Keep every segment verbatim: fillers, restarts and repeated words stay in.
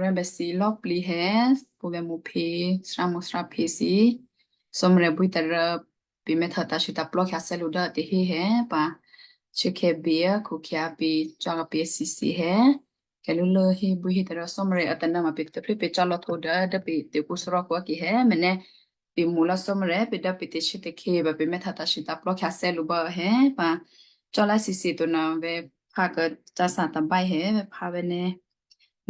Rè̤bèsì lò̌plǐ hè, pwǒ̤vè̤ mǒphě, srǎmǒ srǎphě si, Cò́marya bwí tará, pě̤mè́htô tǎ̤shuôtǎ̤plò́ khyáthè́ lǔ dố a tahí hè pǎ, shuốkhè̌ běyě khukhyǎ pě cò́ pě sisi hè, kè̤lúlú hébwí hé tará Cò́marya a tanǎ ma pě tôphré pě cò́ lò̌htwǒ dố, dố pě tè̤kǔ thárá khuô̌ kì hè, mènè́ pě mǔ lò̌ Cò́marya, pě dố pě tè̤shuốtè̤khè̌, pě mè́htô tǎ̤shuôtǎ̤plò́ khyáthè́ lǔ bá hè pǎ, cò́ lá sisi to ná vè̤ phá kô cása tôbá hè, vè̤ phá vè̤ nè́,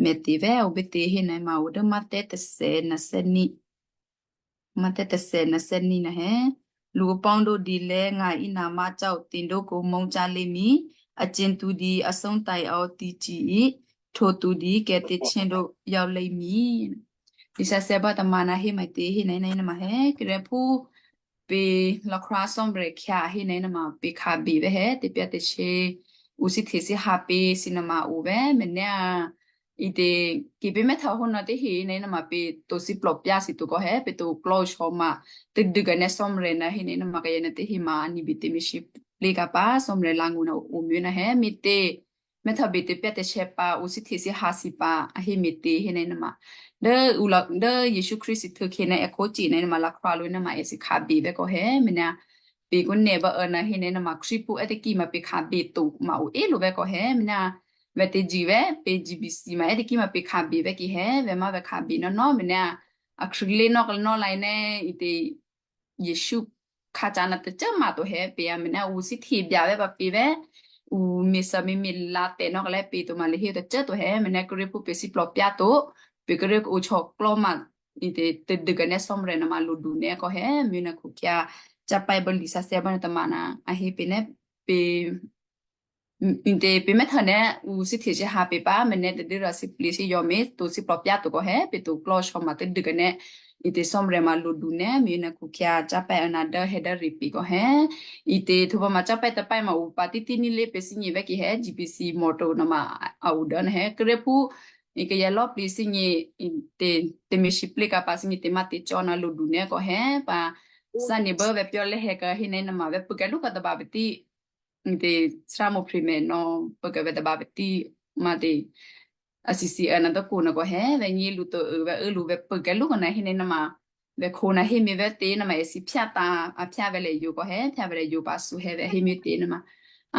mètě vè̤ ǔ bě tě hé nè̤ ma ǔ dố Matteo tôthè̌ ná thè́ ní. Matteo tôthè̌ ná thè́ ní ná hè. Lǔ pò́ndó dǐlè́ ngà íná mácá o tindókǒ mǒcá lé̤mí, a cě̤ tu dǐ asóńtǎ̤ a o tǐ cǐ í, htwǒ tu dǐ kè̤tě chè́dǒ yǎ lé̤mí. Lisǎsè̌ bá tômǎ ná hé maitě hé nè̤ nè̤ ma hè, kèré̤phú pě lò̌ Krístu Cò́marya khyá hé nè̤ nè̤ ma pě khǎbè vè̤ hè, tè̤pyá̤tè̤shyě ǔ sǐhte sǐhǎ pě si nè̤ ma o vè̤, mènè́ a, ǐtě kì pě mè́htô hǒ nè̤ tahí nè̤ nè̤ ma pě to thíplò̤ pyá̤ si to kò hè, pě to klò́ shò́ ma tadû kènè́ Cò́marya ná hé nè̤ nè̤ ma kayǎ nè̤ tahí ma a ní̤ bě tè̤me̤sǐplǐ kà pǎ, Cò́marya langṳ ná o myě ná hè, mǐtě mè̤htô bě tè̤pyá̤tè̤shyě pǎ, ǔ sǐhte sǐhǎ si pǎ, a hé mǐtě hé nè̤ nè̤ ma. Dố ǔ lò̌, dố Yěsu Krístu htuô̌khè̌ ná èkhócè nè̤ nè̤ ma lò̌ Krístu lǔ nè̤ ma èthǐ khǎbè vè̤ kò hè, mènè́ pě kò nè̤ bá ôná hé nè̤ nè̤ ma Krístu pě ètaki ma pě khǎbè to ma o é lǔ vè̤ kò hè, mènè́ vè̤ tě jǐ vè̤, pě G B C ma ètaki ma pě khǎbè vè̤ kì hè, vè̤ ma vè̤ khǎbè nò́ nò́ mènè́ a, a khruôlé̤ nò́ kò nò́ lǎ nè̤, ǐtě Yěsu khǎ ca̤ ná tôcô ma to hè, pě a mènè́ ǔ sǐhte byǎ vè̤ pǎ pě vè̤, ǔ me̤ thè́ me̤ me̤ lǎ tè̤ nò́ kò lè̤ pě to ma lè̤ hé tôcô to hè, mènè́ kèré̤phú pě thíplò̤ pyá̤ to, pě kèré̤ kǒ o htwǒ klò́ ma, ǐtě tadû kènè́ Cò́marya nè̤ ma lǔ du nè̤ kò hè, mí nè̤ khukhyǎ, cò́ pě bá lisǎsè̌ bá nè̤ tômǎ ná, a hé pě nè̤, pě, ǐtě pě mè́htô nè̤, ǔ sǐhte sǐhǎ pě pǎ, mènè́ tadû rò sǐplǐ sí yǒ mè̤, to thíplò̤ pyá̤ to kò hè, pě to klò́ shò́ ma tadû kènè́, ǐtě Cò́marya ma lǔ du nè̤, mí nè̤ khukhyǎ, cò́ pě ôná dố hè dố rì pě kò hè, ǐtě htwǒ pǎ ma cò́ pě tôpě ma ǔ pǎ títí nílé pě thínyě vè̤ kì hè, G B C mòto nè̤ ma a o dố nè̤ hè, kèré̤phú, ǐ kayǎ lò̌plǐ thínyě, ǐtě, tè̤me̤sǐplǐ kà pǎ thínyě tè̤má tě cò́ ná lǔ du nè̤ kò hè, pǎ, thínyě bá vè̤ pyò́ lè̤ hè kò hé nè̤ nè̤ ma vè̤ pukè lǔ kò tôbǎ pètí, ǐtě, srǎmǒ premier nò́, pukè vè̤ tôbǎ pètí, ma tě, a sisi ôná tôkǔ nè̤ kò hè, vè̤ nyě̤ lǔ to, vè̤ ô̌ lǔ vè̤ pukè lǔ kò nè̤ hé nè̤ nè̤ ma, vè̤ khǒ nè̤ hé mè̤ vè̤ tě nè̤ ma èthǐ phyá tǎ, a phyá vè̤ lè̤ yǒ kò hè, phyá vè̤ lè̤ yǒ pǎ su hè vè̤ hé mè̤ tě nè̤ ma.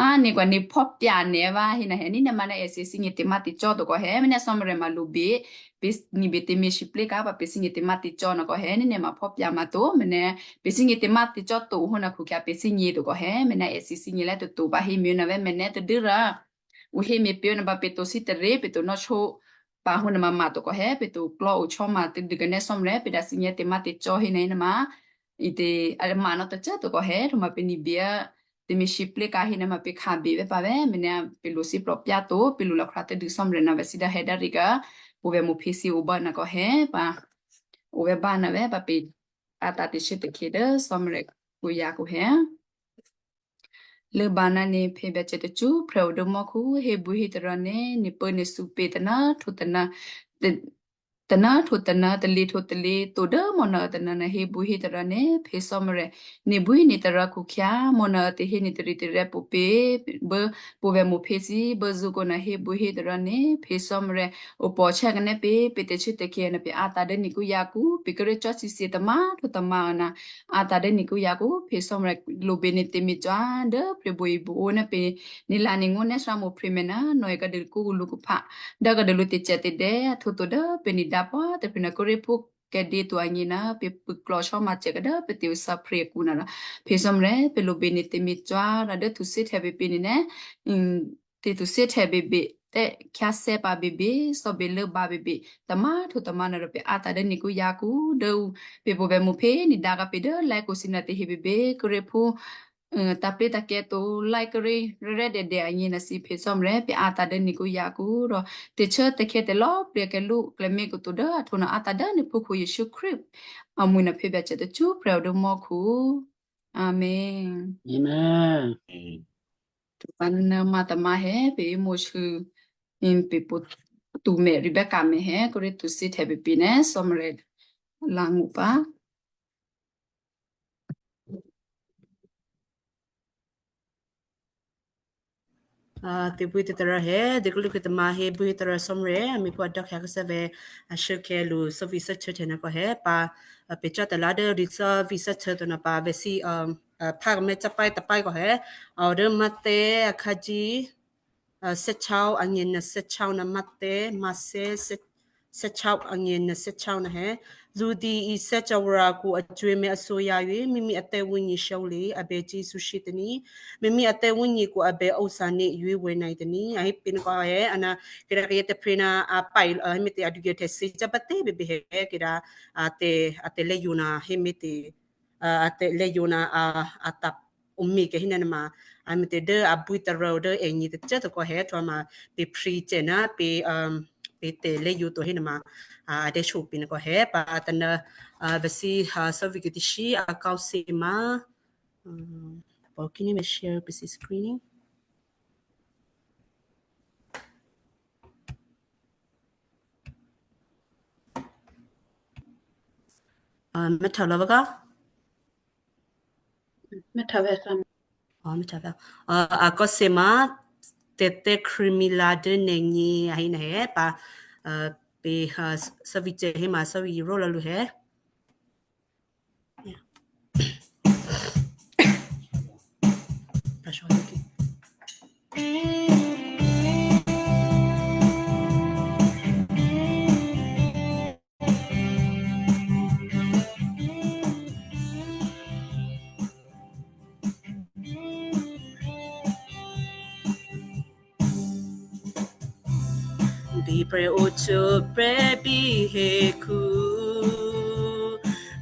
A nè̤ kò nè̤ phò̤ pyá̤ nè̤ vè̤ hé nè̤ hè, nè̤ nè̤ ma nè̤ èthǐ thínyě tè̤má tě cò́ to kò hè, mènè́ Cò́marya ma lǔ bě, pě nè̤ bě tè̤me̤sǐplǐ kà pǎ pě thínyě tè̤má tě cò́ nè̤ kò hè, nè̤ nè̤ ma phò̤ pyá̤ ma to, mènè́, pě thínyě tè̤má tě cò́ to hǒ nè̤ khukhyǎ pě thínyě to kò hè, mènè́ èthǐ thínyě lè̤ to to pǎ hé mè̤ nè̤ vè̤ mènè́ tadû rò ǔ hé mè̤ pě nè̤ pǎ pě to thí tôrè pě to nò́ shó, pǎ hǒ nè̤ ma ma to kò hè, pě to klò́ o shò́ ma tadû kènè́ Cò́marya pě dǎ thínyě tè̤má tě cò́ hé nè̤ nè̤ ma, ǐtě, a ma nò́ tôcô to kò hè, htwǒ ma pě nè̤ bě, tè̤me̤sǐplǐ kà hé nè̤ ma pě khǎbè vè̤ pǎ vè̤, mènè́ pě lǔ thíplò̤ pyá̤ to, pě lǔ lò̌ Krístu tadû Cò́marya nè̤ vè̤ sǐ dố hè dố rì kò, pě vè̤ mǔ phě thǐ o bá nè̤ kò hè pǎ, o vè̤ bá nè̤ vè̤ pǎ pě, a tǎ tě shuốtè̤khè̌ dố Cò́marya kǔ yǎ kǔ hè. Lốbǎ ná nè̤ phě Byacè tacṳ́prè̤ o dố mò́khu, hébwí hé tará nè̤, nè̤ pô nè̤ thǔ pě tôná htwǒ tôná, tô-, tôná htwǒ tôná, tôlě htwǒ tôlě, to dố mò̌ nè̤ tôná nè̤ hébwí hé tará nè̤ phě Cò́marya, nè̤ bwí nè̤ tará khukhyǎ, mò̌ nè̤ tahí nè̤ tarè́ pǒ pě, bố pě vè̤ mǔ phě thǐ, bố zukǒ nè̤ hébwí hé tará nè̤ phě Cò́marya, o pò̤ chè́ kènè́ pě, pě tè̤shuốtè̤khè̌ nè̤ pě a tǎ dố nè̤ kǔ yǎ kǔ, pě kèré̤ cò́ thǐ thyě tômá htwǒ tômá nè̤, a tǎ dố nè̤ kǔ yǎ kǔ, phě Cò́marya lǔ bě nè̤ tè̤me̤ cò́ dố pě bwí bwí nè̤ pě, nè̤ la nè̤ ngó̤ nè̤ srǎmǒ premier nè̤, nè̤ kadu kǔ lǔ kǔ pha, dố kadu lǔ tè̤cè tè̤dè, a htwǒ to dố pě nè̤ dǎ pwǎ tôprè̤ nè̤ kèré̤phú kèdè to agně nè̤, pě pû klò̌ shò́ ma cè kadu pě tè̤ o sǎ phre kǔ nè̤ rò, phě Cò́marya pě lǔ bě nè̤ tè̤me̤ cò́ rò dố thǔ thǐhtè̌ pě pě nè̤ nè̤, ǐ, tè̤ thǔ thǐhtè̌ běbě, tè̤ khyáthè́ pǎ běbě, thò́ bě lốbǎ běbě, tômá htwǒ tômá nè̤ rò pě a tǎ dố nè̤ kǔ yǎ kǔ dố, pě pě vè̤ mǔ phě nè̤ dǎ kà pě dố lá̤kǔ thǐ nè̤ tahí běbě, kèré̤phú, ǐ, tǎ plǐ tǎ kè to lá̤kǔ rè́ rè́ dèdè agně nè̤ thǐ phě Cò́marya pě a tǎ dố nè̤ kǔ yǎ kǔ rò, tè̤shuốtè̤khè̌ tè̤lò̌ plǐ kè lǔ klè̌mè̤ kǔ to dố a htwǒ nè̤ a tǎ dố nè̤ phúkhǔ Yěsu Krístu amwi̤ nè̤ phě Byacè tacṳ́prè̤ o dố mò́khu. Amen. Amen. Tupá nè̤ ma tômǎ hè pě mǒ shû, ǐ, pě pě tu mè̤ Rebecca mè̤ hè kèré̤ thǔ thǐhtè̌ pě pě nè̤ Cò́marya langṳ pǎ. Tebwí têtarǎ hé, diklukhwi tamǎ hé bwí têtarǎ sò́mrè, a mikhu adò́khyǎ khuôsè́vè̤, a shuốkhè̌ lu sò́vi sò́htuô̌ htè ná kò hé, pa, a pecò́ talá dố ri sò́vi sò́htuô̌ to ná pa vè̤sí, a, a, phá kamè̤ cápáy tapáy kò hé, a o dố Mathè akhǎjí, a, sè́htyáo anyěnuô sè́htyáo ná Mathè, Mathè sè-, sè́htyáo anyěnuô sè́htyáo ná hé. Zudi i Thè́ Còvra kǔ a cwěmè̤ a sǒyǎ yě, mimi a tè̤wúnyě shòlè, a bè Jesǔ shǐ tôní. Mimi a tè̤wúnyě kǔ a bè ǒsané yě wè̌ ná tôní. A hé pě nòkò hé, a ná, kèdá kayě tôprè̤ ná a paǐ, a, hé mètè a dugè tè̤thè́ cò́ pǎ tè̤ bèbè hé, kèdá, a tè̤, a tè̤lè̌yǒ ná hé mètè, a, a tè̤lè̌yǒ ná, a, a ta ome kè hé ná ma, a mètè dố a bwí têtarǎ dố ègně tôcô꤮ tôkò hé htwǒ ma, pě phrǐ cè ná pě, um, pě tè̤lè̌yǒ to hé ná ma, a, a dè̌shyo pě nòkò hé, pa a tôná, a, vè̤sí, a, sò́vi kutishí a kau se ma, um, pa kí ní vè̤ share pèsè screening. A, mè̤htwǒ lò̌ vǎ kò? Mè̤htwǒ vè̤ thǎ. A, mè̤htwǒ vè̤. A, a kò se ma, tè̤tè̤ Khristmila dố nè̤gně a hé nè̤ hé pa, a, pě, a, sò́vi cè hé ma sò́vi ró lò̌ lǔ hé. Bí prè̤ ohtwǒprè̤ bí hekhu,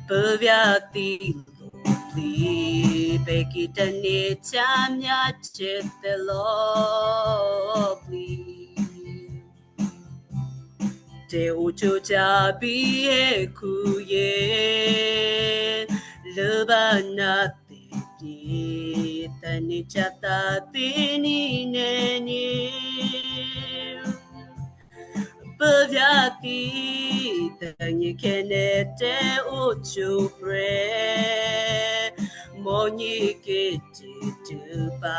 puố̤vyá̤ thǐ lǒplǐ, pè̤ ki tane̤ htyá myáhtye tè̤lò̌ plǐ. Tè̤ohtwǒprè̤ bí hekhu yě, lốbǎ ná tè̤thyě, tane̤ htyá tǎ̤tě ní nè̤gně. Puố̤vyá̤ thǐ tônyě khè̌ nè̤ tè̤ohtwǒprè̤, mò̤́nyě kètû tû̌ pǎ,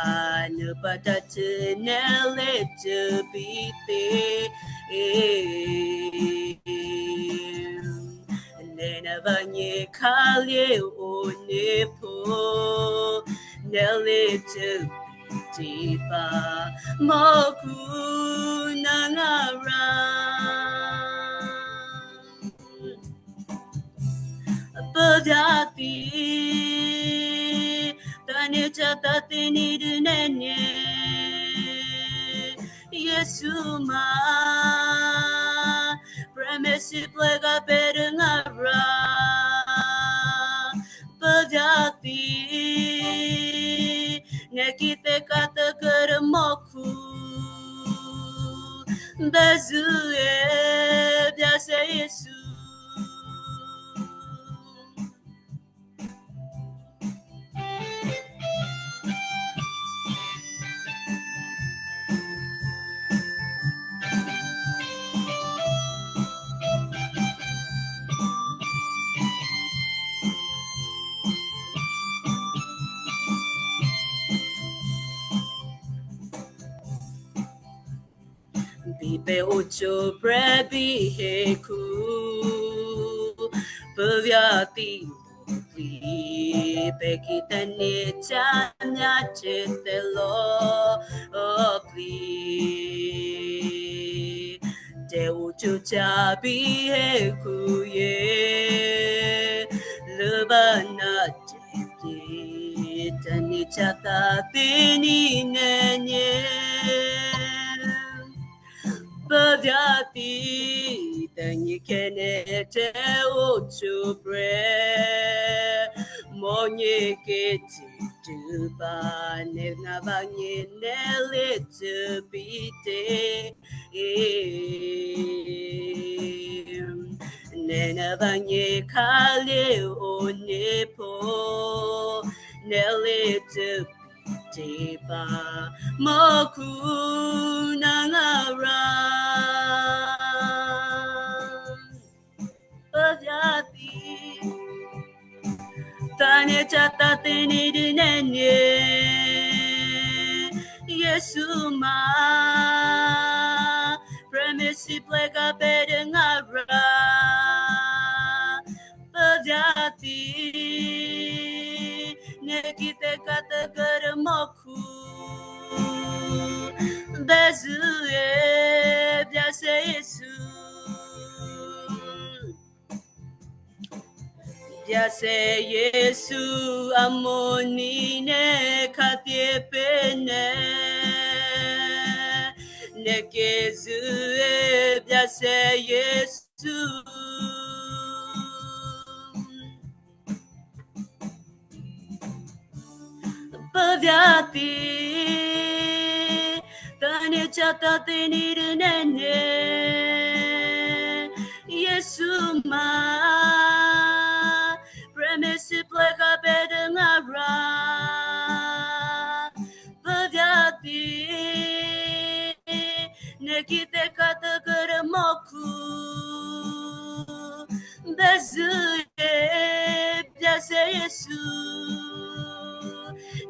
nuô̌ pǎ tǎ̤htû̌ nè̤ lé̤tû̌ bítě. Nè̤ ná vǎgně khǎlé̤ oné̤ pó, nè̤ lé̤tû̌ bítě pǎ, mò́khu ná ngǎ rǎ. Puố̤vyá̤ thǐ, tane̤ htyá tǎ̤tě ní dû nè̤gně. Jesǔ ma prè̤me̤siplè̤̌ gǎ pè̤ dố ngǎ rǎ. Puố̤vyá̤ thǐ, nè̤ ki tè̤ka̤ tôkuô̌ dố mò́khu. Bèzṳ̂́e Byacè Jesǔ. Bí pè̤ ohtwǒprè̤ bí hekhu, puố̤vyá̤ thǐ lǒplǐ, pè̤ ki tane̤ htyá myáhtye tè̤lò̌ plǐ. Tè̤ohtwǒprè̤ bí hekhu yě, lốbǎ ná tè̤thyě, tane̤ htyá tǎ̤tě ní nè̤gně. Puố̤vyá̤ thǐ, tônyě khè̌ nè̤ tè̤ohtwǒprè̤, mò̤́nyě kètû tû̌ pǎ, nè̤ ná vǎgně nè̤ lé̤tû̌ bítě. Nè̤ ná vǎgně khǎlé̤ oné̤ pó, nè̤ lé̤tû̌ bítě pǎ, mò́khu ná ngǎ rǎ. Puố̤vyá̤ thǐ, tane̤ htyá tǎ̤tě ní dû nè̤gně. Jesǔ ma prè̤me̤lwóhteka̤ pè̤ dố ngǎ rǎ. Pốvyá̤ thǐ, nè̤ ki tè̤ka̤ tôkuô̌ dố mò́khu. Bèzṳ̂́e Byacè Jesǔ. Byacè Jesǔ amò̤́nyě nè̤ khǎthyě pé̤ nè̤. Nè̤ ki zṳ̂́e Byacè Jesǔ. Pốvyá̤ thǐ, tane̤ ca̤ tǎ̤te̤ ní̤dû nè̤ nè̤. Jesǔ ma prè̤me̤lwóhteka̤ pè̤ dố ngǎ rǎ. Pốvyá̤ thǐ, nè̤ ki tè̤ka̤ tôkuô̌ dố mò́khu. Bèzṳ̂́e Byacè Jesǔ.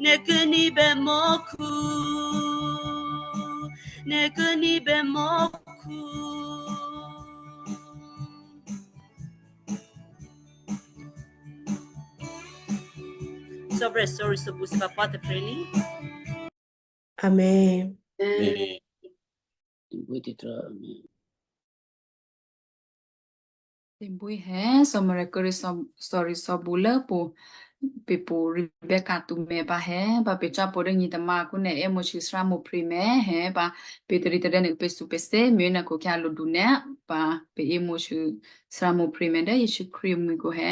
Nè̤ ki ní̤bè mò́khu. Nè̤ ki ní̤bè mò́khu. Sorry, sorry, sorry, sorry, sorry. Amen. Amen. Amen. Tè̤bwí hé, Cò́marya kíré̤ sò̌risò̌bǔ lố pṳ́ pě̤ pṳ́ Rebecca tǔ mè̤ pǎ hé, pǎ pě̤ thyápṳ̌ dố nyětômǎ kǔ nè̤ è́ mǒ shyě thámǔ phrí mè̤ hé, pǎ pě̤ tadû tadè nè̤ pě thǔ pě thǐ mè̤ nè̤ khǒkhya lǔ dǔ nè̤, pǎ pě̤ è́ mǒ shyě thámǔ phrí mè̤ dố Jesǔ Krístu amwi̤ kǔ hé.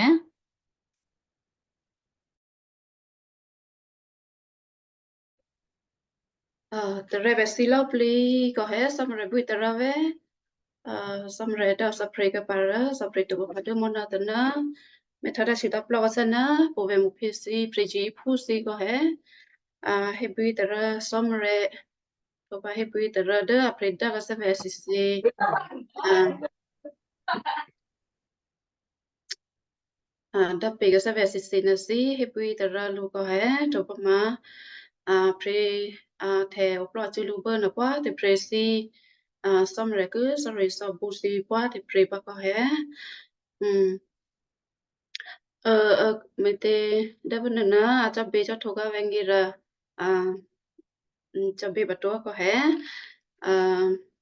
Tarè́ bè thǐ lò̌꤮ plǐ kò hé, Cò́marya bwí tarò́ vè̤́. Cò́marya dò́ thè́prè̤ khuô̌pǎ rò thè́prè̤ tǒ pǎ dố mò́ná tôná. Mè̤ htò̌ dá shyě dò́ plò́ kò thè́ná, pwǒ̤ vè̤́ mǔ phí thǐ, phryě̌ phú thǐ kò hé. Hé bwí tarò́ Cò́marya. Khuô̌pǎ hé bwí tarò́ dố a pryě̤ dá kò thè́ vè̤́ thǐ thǐ. Dá pě̤ kò thè́ vè̤́ thǐ thǐ nè̤ thǐ, hé bwí tarò́ lǔ kò hé, htwǒ pǎ ma. Pryě̤ htè̌ oplò́ cû̌ lǔ bố nè̤ pwǎ tè̤prè̤ thǐ. Cò́marya ki sò̌risò̌bǔ thǐ pwǎ tè̤prè̤ pǎ kò hé. Me̤tě dố phuônuô ná a cò́bě cò́htwǒ kò vè̤́ ngě rò, cò́bě pǎ tǒ kò hé.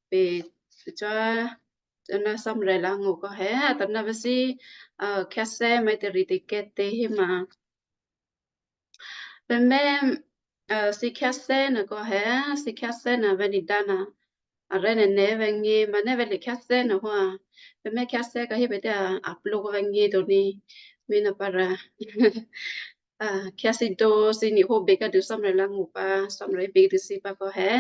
Pě̤ cò́ ná Cò́marya lǎ̤ ngó̤ kò hé, a tǒ ná vè̤́ thǐ khyáthè́ mè̤ tè̤ritè̤kè̤ tě hé ma. Pè̤ mè̤ thǐ khyáthè́ nè̤ kò hé, thǐ khyáthè́ nè̤ vè̤́ ní̤dǎ nè̤. Arè̤ nè̤ nè̤ vè̤́ ngě ma nè̤ vè̤́ lè khyáthè́ nè̤ hwǎ. Pè̤ mè̤ khyáthè́ kò hé pè̤ tè̤ a plǒ kò vè̤́ ngě to ní. Mí nè̤ pǎ rà. Khyáthè́ dǒ thǐ ní hǒ bě kò dû Cò́marya lǎ̤ ngó̤ pǎ, Cò́marya bě dû thǐ pǎ kò hé.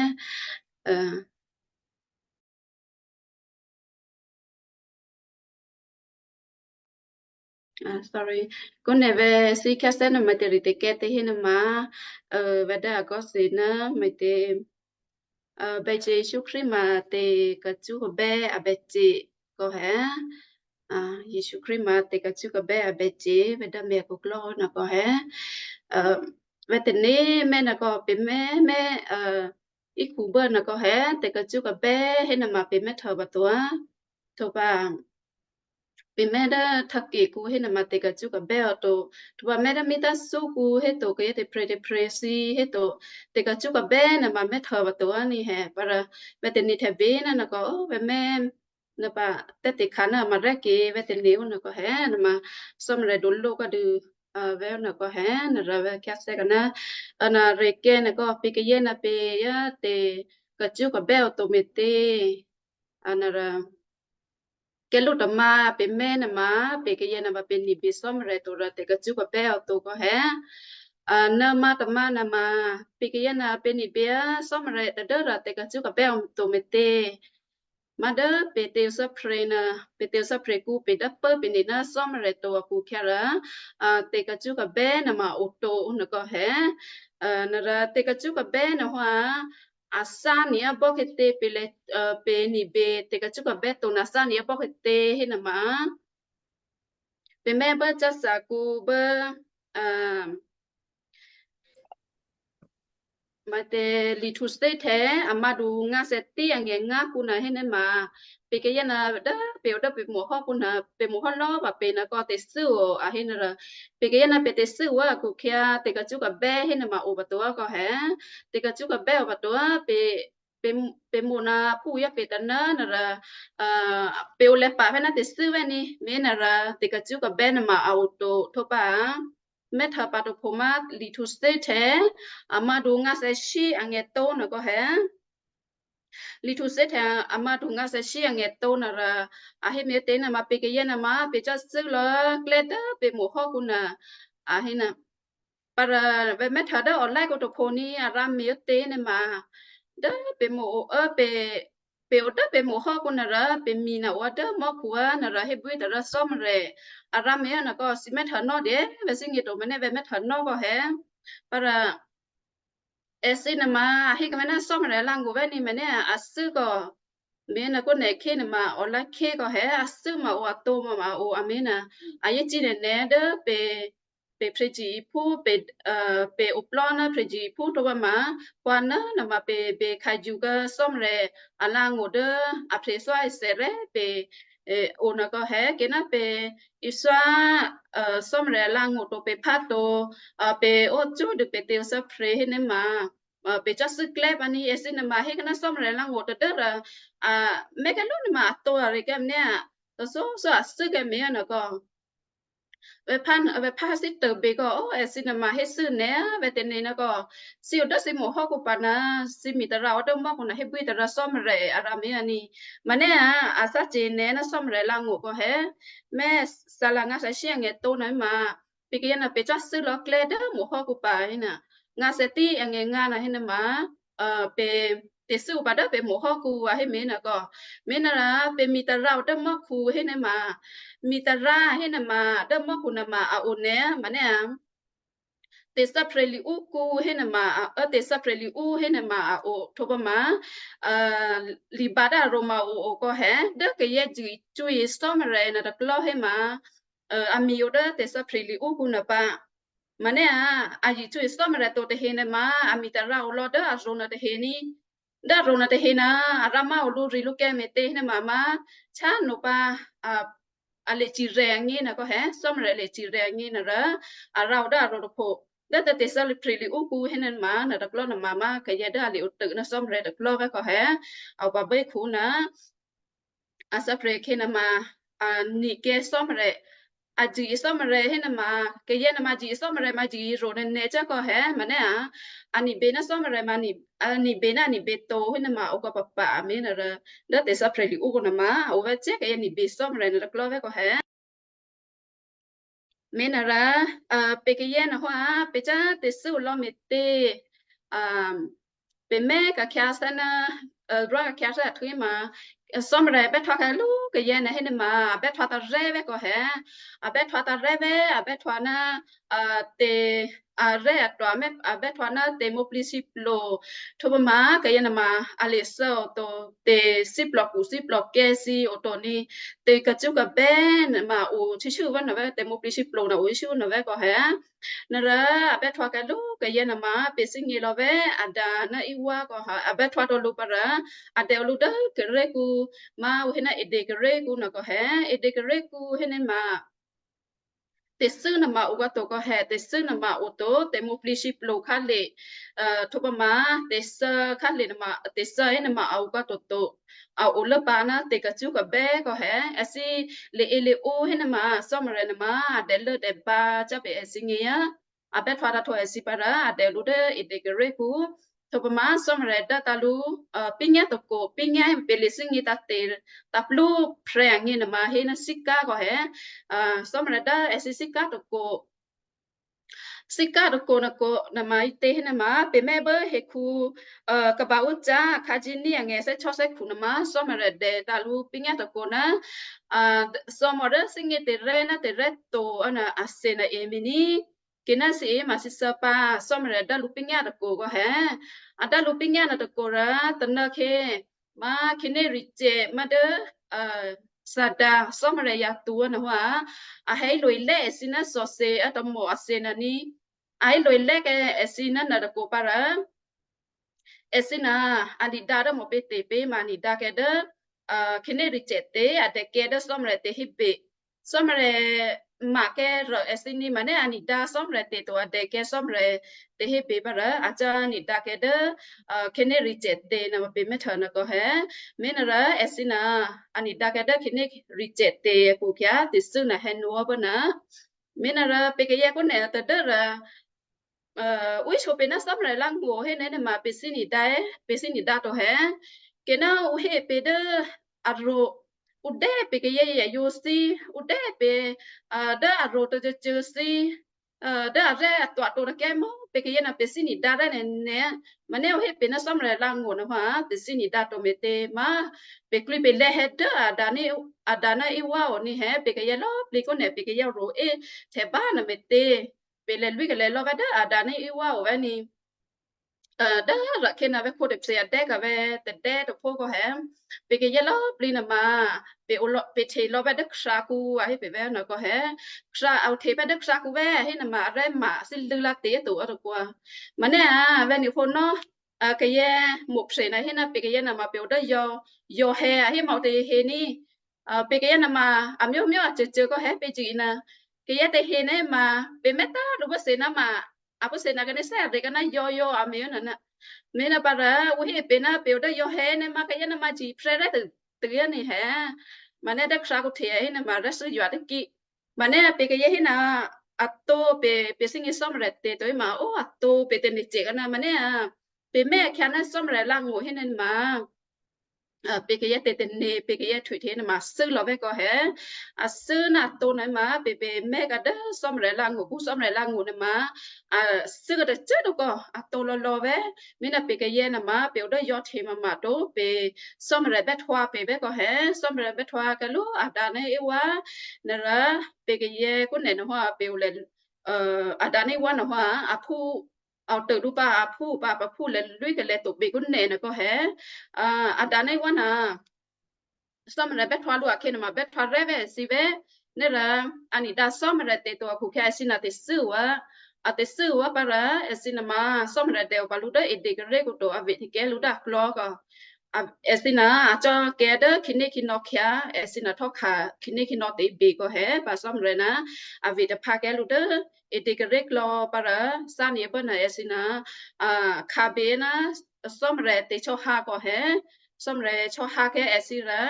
Sorry. Kǔ nè̤ vè̤́ thǐ khyáthè́ nè̤ mè̤ tè̤ritè̤kè̤ tě hé nè̤ ma. Vè̤́ dố a kò thǐ nè̤ me̤tě. Byacè Jesǔ Krístu ma tè̤ kacṳ́ khabè́ a Byacè kò hé. Jesǔ Krístu ma tè̤ kacṳ́ khabè́ a Byacè, vè̤́ dố mè̤ khuklò́ nè̤ kò hé. Vè̤́ tè̤ní mè̤ nè̤ kò pè̤ mè̤ mè̤ íkhubô nè̤ kò hé, tè̤ kacṳ́ khabè́ hé nè̤ ma pè̤ mè̤ htwǒ pǎ to a. Htwǒ pǎ. Pè̤ mè̤ dố htò̌kè kǔ hé nè̤ ma tè̤ kacṳ́ khabè́ o to. Htwǒ pǎ mè̤ dố mí tǎ thǔ kǔ hé to kò yě tè̤prè̤ tè̤prè̤ thǐ hé to. Tè̤ kacṳ́ khabè́ nè̤ ma mè̤ htwǒ pǎ to a ní hé. Pǎ rà vè̤́ tè̤ní htè̌ bě nè̤ nè̤ kò, vè̤́ mè̤ nè̤ pǎ tè̤ tě kha nè̤ ma rè̤́ kè vè̤́ tè̤ní o nè̤ kò hé, nè̤ ma Cò́marya dǒ lǒ kò dû vè̤́ nè̤ kò hé, nè̤ rà vè̤́ khyáthè́ kò nè̤, nè̤ rè̤́ kè nè̤ kò pě̤ kayě nè̤ pě yá tè̤ kacṳ́ khabè́ o to me̤tě. Nè̤ rà kèlǔ tômǎ pè̤ mè̤ nè̤ ma, pě̤ kayě nè̤ ma pě̤ ní̤bě Cò́marya to rà tè̤ kacṳ́ khabè́ o to kò hé. Nè̤ ma tômǎ nè̤ ma, pě̤ kayě nè̤ pě̤ ní̤bě Cò́marya tadû́rò tè̤ kacṳ́ khabè́ o to me̤tě. Ma dố pè̤ tè̤ thè́prè̤ nè̤, pè̤ tè̤ thè́prè̤ kǔ pě dố pố pè̤ ní ná Cò́marya to a kǔ khyá rà, tè̤ kacṳ́ khabè́ nè̤ ma o to nè̤ kò hé. Nè̤ rà tè̤ kacṳ́ khabè́ nè̤ hwǎ, a thǎ ní a bò́ kètě pě lè, pě̤ ní̤bě tè̤ kacṳ́ khabè́ to nè̤ thǎ ní a bò́ kètě hé nè̤ ma. Pè̤ mè̤ bố cáthakǔ bố, Matthew Lihthuthè́htè̌ a mǎdu ngǎ thètí angè̤ ngǎkǔ nuô hénéma, pě̤ kayǎ ná dố pě̤ o dố pě̤ mo̤hò́kǔ nuô, pě̤ mo̤hò́ lò̌ pǎ pě nuô kò tè̤thû́ o a hénuôrò, pě̤ kayǎ ná pě̤ tè̤thû́ o akhu-akhyǎ tè̤kacṳ́kabè́ hénéma o pǎ to kò hé, tè̤kacṳ́kabè́ o pǎ to pě, pě, pě mo̤ ná phúyá pě tôná nuôrò, a, pě o lè̌ pǎ phè́ ná tè̤thû́ vè́ ní, mé̤ nuôrò tè̤kacṳ́kabè́ nuôma a o to htwǒ pǎ. Mèthèpa tôpho má Lihthuthè́htè̌ a mǎdu ngǎ thèshyé angè̤ tǒ nuô kò hé. Lihthuthè́htè̌ a mǎdu ngǎ thèshyé angè̤ tǒ nuôrò, a hé mé̤ tě nuôma pě kayǎ nuôma pě cò́ thû́ lò̌ klè́ dố pě mo̤hò́kǔ nuô, a hé nuô. Parò vè̤ mèthè dố olè́kǔ tôpho ní a rǎ mé̤ tě nuôma, dố pě mo̤ o, pě, pě o dố pě mo̤hò́kǔ nuôrò, pě mi nuô o dố mò́khu á nuôrò hébwí tôrò Cò́marya a rǎ mé̤ nuô kò thǐ mèthè nò́ dě, vè̤ thíngě to mènè vè̤ mèthè nò́ kò hé. Parò èthǐ nuôma a hé kèmè́ ná Cò́marya alǎ̤ngó̤ vè́ ní mènè a thû́ kò, mé̤ nuô kò nè̤ khé nuôma olá khé kò hé, a thû́ ma o, a tǒ ma, ma o, a mé̤ nuô, a yě cí nè̤nè̤ dố pě, pě phrejiphú, pě, a, pě oplò́ ná phrejiphú htwǒ pǎ ma, pǎ ná nuôma pě, pě khayu kǎ Cò́marya alǎ̤ngó̤ dố a phrèthwáethè rè́ pě, e, o nuô kò hé, kèmè́ ná pě Iswá, a, Cò́marya alǎ̤ngó̤ to pě phá to, a, pě o cwó̤dû pě tè̤thè́prè̤ hénéma, a, pě cò́ thû́ klè́ pǎ ní èthǐ nuôma hé kèmè́ ná Cò́marya alǎ̤ngó̤ tadû́rò, a, mè̤ kèlú nuôma a tǒ arè kèmènè, a, tǒ sǒsǒ a thû́ kèmènè nuô kò. Vè̤ phá, vè̤ phá thǐ tôbě kò, o, èthǐ nuôma hé thû́ nè̤, vè̤ tě nè̤ nuô kò, thǐ o dố thǐ mo̤hò́kǔ pǎ nuô, thǐ mi tôrǎ o dố mò́khu nuô hébwí tôrò Cò́marya a rǎ mé̤ a ní. Mènè a, a thǎce̤ nè̤ ná Cò́marya alǎ̤ngó̤ kò hé, mèthè ngǎ thèshyé angè̤ tǒ nuô héma, pě kayǎ nuô pě cò́ thû́ lò̌ klè́ dố mo̤hò́kǔ pǎ héna, ngǎ thètí angè̤ ngǎ nuô hénuôma, a, pě tè̤thû́ o pǎ dố pě mo̤hò́kǔ a hé mé̤ nuô kò, mé̤ nuôrò pě mi tôrǎ o dố mò́khu hénuôma, mi tôrǎ hénuôma dố mò́khu nuôma a o nè̤, mènè a, tè̤thè́prè̤ li̤ úkǔ hénuôma, a, tè̤thè́prè̤ li̤ ú hénuôma a o htwǒ pǎ ma, a, libǎ dố a rǒ ma o o kò hé, dố kayǎ jṳ̂ cwíe Cò́marya nuô tôklò́ héma, a, a mi o dố tè̤thè́prè̤ li̤ úkǔ nuô pǎ. Mènè a, a yě cwíe Cò́marya to tahe nuôma, a mi tôrǎ o lò̌ dố a rǒ nuô tahe ní, dố a rǒ nuô tahe nuô, a rǎ má o lǔ rì lǔ kèmètě hénuôma má, chá nopǎ, a, a lěcirya angína kò hé, Cò́marya lěcirya angína rò, a rǎ o dố a rǒ tôpho. Dố tè̤thè́prè̤ li̤ úkǔ hénuôma, nuô tôklò́ nuôma má, kayǎ dố a lě o tô̌ ná Cò́marya tôklò́ vè́ kò hé, a o pǎ bě khǔ nuô, a thè́prè̤ khe nuôma, a, nìkè̌ Cò́marya, a jṳ̂ Cò́marya hénuôma, kayǎ nuôma jṳ̂ Cò́marya ma jṳ̂ rǒ nènè̌ cò́ kò hé, mènè a, a nibě ná Cò́marya ma ni, a nibě ná a nibě to hénuôma, o kò pǎpǎ a mé̤ nuôrò, dố tè̤thè́prè̤ li̤ úkǔ nuôma, a o vè́ cè̤́ kayǎ nibě Cò́marya nuô tôklò́ vè́ kò hé. Mé̤ nuôrò, a, pě kayǎ nuôhò́ a, pě cò́ tè̤thû́ o lò̌ me̤tě, a, pě mè̤ ka̤khyǎ thè́ ná, a, rwá ka̤khyǎ thè́ ahtwí ma, a, Cò́marya bè́htwǎ kayǎ lú kayǎ nuô hénuôma, a bè́htwǎ tôrè̤ vè́ kò hé, a bè́htwǎ tôrè̤ vè́, a bè́htwǎ ná, a, tè̤, arè̤ atwa mè̤, a bè́htwǎ ná tè̤mǔplǐthǐplo, htwǒ pǎ ma kayǎ nuôma, a lěthè́ o to, tè̤thíplòkhu thíplòkè̌ thǐ o to ní, tè̤kacṳ́kabè́ nuôma o, shyéshû́ vè́ nuô vè́, tè̤mǔplǐthǐplo nuô o, shyéshû́ nuô vè́ kò hé. Nuôrò, a bè́htwǎ kayǎ lú kayǎ nuôma, pě thíngě lò̌ vè́, a dǎ ná íwá kò hé, a bè́htwǎ tǒ lǔ pǎ rò, a dè o lǔ dố Greek kǔ, ma o hé ná Ede Greek kǔ nuô kò hé, Ede Greek kǔ hénuôma, tè̤thû́ nuôma o kò to kò hé, tè̤thû́ nuôma o to, tè̤mǔplǐthǐplo khǎlè, a, htwǒ pǎ ma, tè̤thû́ khǎlè nuôma, tè̤thû́ hénuôma a o kò to to, a o lốpǎ ná tè̤kacṳ́kabè́ kò hé, èthǐ lěe lěǒ hénuôma, Cò́marya nuôma, a dèlố dèbǎ cò́ pě èthǐngě á, a bè́htwǎ tǎhtǒ èthǐ pǎ rò, a dè lǔ dố Ede Greek kǔ, htwǒ pǎ ma Cò́marya dố tǎ lǔ, a, pínyá tôkò, pínyá pě lěthíngě tǎ tè̤, tǎ plú phrè̌ angě nuôma hé ná thíkǎ kò hé, a, Cò́marya dố èthǐ thíkǎ tôkò, thíkǎ tôkò nuô kò nuôma ǐtě hénuôma, pě mè̤ bố hekhu, a, kaba ǔ cǎ khǎjíní angè̤ thè́ chò́ thè́khu nuôma, Cò́marya dè tǎ lǔ pínyá tôkò ná, a, thò́mò dố thíngě tè̤rè̤́ ná tè̤rè̤́ to, a, nuô, a thè nuô èmèní, kèmènè thǐ e ma thǐ thû́ pǎ, Cò́marya dố lǔ pínyá tôkò kò hé, a dố lǔ pínyá nuô tôkò rò, tônô khe, ma khǐnéricyè̌ ma dố, a, Satan Cò́marya yatu nuôhò́ a, a hé lo-e lè́ èthǐ ná thòthè, a tômò a thè nuô ní, a hé lo-e lè́ kè́ èthǐ ná nuô tôkò pǎ rò, èthǐ na a nidǎ dố mò̤pětě pě ma a nidǎkè̌ dố, a, khǐné reject tě, a dèkè̌ dố Cò́marya tě hébè. Cò́marya makè̌ rò èthǐ ní ma nè́ a nidǎ Cò́marya tě to, a dèkè̌ Cò́marya tě hébè pǎ rò a cò́ nidǎkè̌ dố, a, khǐné reject tě na pě mè́htô nòkò hè. Mé̤ na rò èthǐ na a nidǎkè̌ dố khǐné reject tě akhu-akhyǎ tè̤thû́ na hè̌nǒ pǎ na. Mé̤ na rò pě kayǎ kó nè̤ tadố rò, a, ǔ sǒ pě ná Cò́marya lá̤ngṳ hé nè́ ma pě thímí dǎ, pě thímí dǎ to hè. Kèná ǔ hé pě dố arò, ǔ dè́ pě kayǎ yǒ thǐ, ǔ dè́ pě, a, dố arò tôcôcô thǐ, a, dố arè́ atwato takè́ mò́, pě kayǎ na pě thímí dǎ rè́ nè́ nè́. Manè́ ǔ hé pě ná Cò́marya lá̤ngṳ nuôma pě thímí dǎ to me̤tě ma, pě klwǐ pě lè̌ hè dố a dǎ ní, a dǎ ná Eva o ní hè, pě kayǎ lò̌꤮ plǐ kó nè̤ pě kayǎ rò é htè̌ bá nè̤ me̤tě. Pě lè̌ lwí kalè̌ lò́ vè́ dố a dǎ ní Eva o vè́ ní. A, dố rò khyě na vè́ khǒ tôphyě a dè́ ka vè́ tadè́ tôphó kò hè. Pě kayǎ lò̌꤮ plǐ nuôma, pě ǒ lò̌, pě htě lò́ vè́ dố khrǎkǔ a hé pě vè́ nòkò hè. Khrǎ a htě vè́ dố khrǎkǔ vè́ a hé nuôma arè́ ma thílû̌ lá tě to a tôkwǎ. Manè́ a vè́ ní hǒnò́, a, kayǎ mò̤phyě na hé ná pě kayǎ nuôma pě o dố yǒ, yǒ hè a hé ma o tahe ní. A, pě kayǎ nuôma a myómyó a côcô kò hè pě jǐ na. Kayǎ tahe nè́ ma pě mè́tá lǔ bó thǐ ná ma, a bó thǐ ná kè́ ní thè́ a rè́ kè́ ná yǒ yǒ a me̤ ná. Mé̤ na pǎ rò ǔ hé pě ná pě o dố yǒ hè nè́ ma kayǎ nuôma jǐ phrè́ rè́ tû, tû ní hè. Manè́ dố khrǎkǔ htě a hé nuôma rè́ thû́ yǒ a tôkyě. Manè́ pě kayǎ hé ná a to pě, pě thímí Cò́marya tě to hé ma, ó a to pě tè̤ nè́ cè kè́ ná manè́ a, pě mè́ a khyǎ ná Cò́marya lá̤ngṳ hé nè́ ma. A, pě kayǎ tè̤ tè̤ nè́, pě kayǎ htwě htě nuôma thû́ lò̌ vè́ kò hè. A thû́ ná a to nuôma, pě pě mè́ ka dố Cò́marya lá̤ngṳ, bú Cò́marya lá̤ngṳ nuôma, a thû́ ka tacô to kò, a to lò̌ lò̌ vè́. Mé̤ ná pě kayǎ nuôma, pě o dố yǒ htě mama to, pě Cò́marya bè́htwǎ pě vè́ kò hè, Cò́marya bè́htwǎ kè́ lú a dǎ ná Eva, nuôrò pě kayǎ kó nè̤ nuôma pě o lè̌, a, a dǎ ná Eva nuôma, a phú, a tôdǔ pǎ a phú pǎ, a phú lè̌ lwí kalè̌ to pě kó nè̤ nuôkò hè. A, a dǎ ná Eva na, Cò́marya bè́htwǎ lǔ akhè̌ nuôma bè́htwǎ rè́ vè́ èthǐ vè́. Nè́ rò a nidǎ Cò́marya tě to akhu-akhyǎ èthǐ na tè̤thû́ o a, a tè̤thû́ o a pǎ rò èthǐ nuôma Cò́marya dè o pǎ lǔ dố Eden ké̤ré̤ kǔ to, a vehthyěkè́ lǔ dố aklò̌ kò. A, èthǐ na a cò́ kè́ dố khǐné khǐnò̌ khyǎ, èthǐ na htò́kha khǐné khǐnò̌ tě bě kò hè pǎ Cò́marya ná a vehtaphákè́ lǔ dố Eden ké̤ré̤ klò̌ pǎ rò, thǎnyě bố na èthǐ na, a, khǎbě ná Cò́marya tě chò́hǎ kò hè, Cò́marya chò́hǎkè́ èthǐ rò,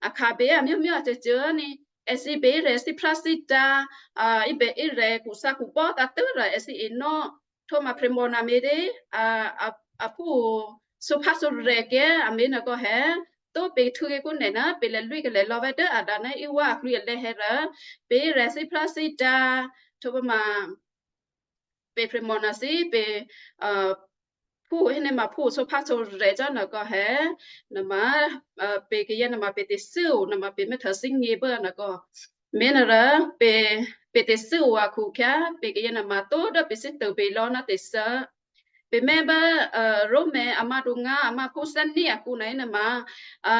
a khǎbě a myómyó a côcô ní, èthǐ bè rè̤ thíphrá thítǎ, a, ibè irè̤ khuthǎkhu bò́ tǎtû́ rò èthǐ enò́, htwǒ ma prè̤mò na me̤ dé, a, a, a phú sǒphásǒrè̤ kè́ a me̤ nuôkò hè, tó pě htû̌ kè́ kó nè̤ ná pě lè̌ lwí kalè̌ lò̌ vè́ dố a dǎ ná Eva aklwǐ alè̌ hè rò, pě rè̤ thíphrá thítǎ, htwǒ ma pě prè̤mò na thǐ, pě, a, phú hé nè́ ma phú sǒphásǒrè̤ cò́ nuôkò hè, nuôma, a, pě kayǎ nuôma pě tè̤thû́ o, nuôma pě mè́htô thímí bố nuôkò. Mé̤ na rò pě, pě tè̤thû́ o akhu-akhyǎ, pě kayǎ nuôma tó dố pě thíto bě lò̌ ná tè̤thû́. Pě mè́ bố, a, Roma a mádu ngá a máphú thè́ní akǔ nuô hé nuôma, a,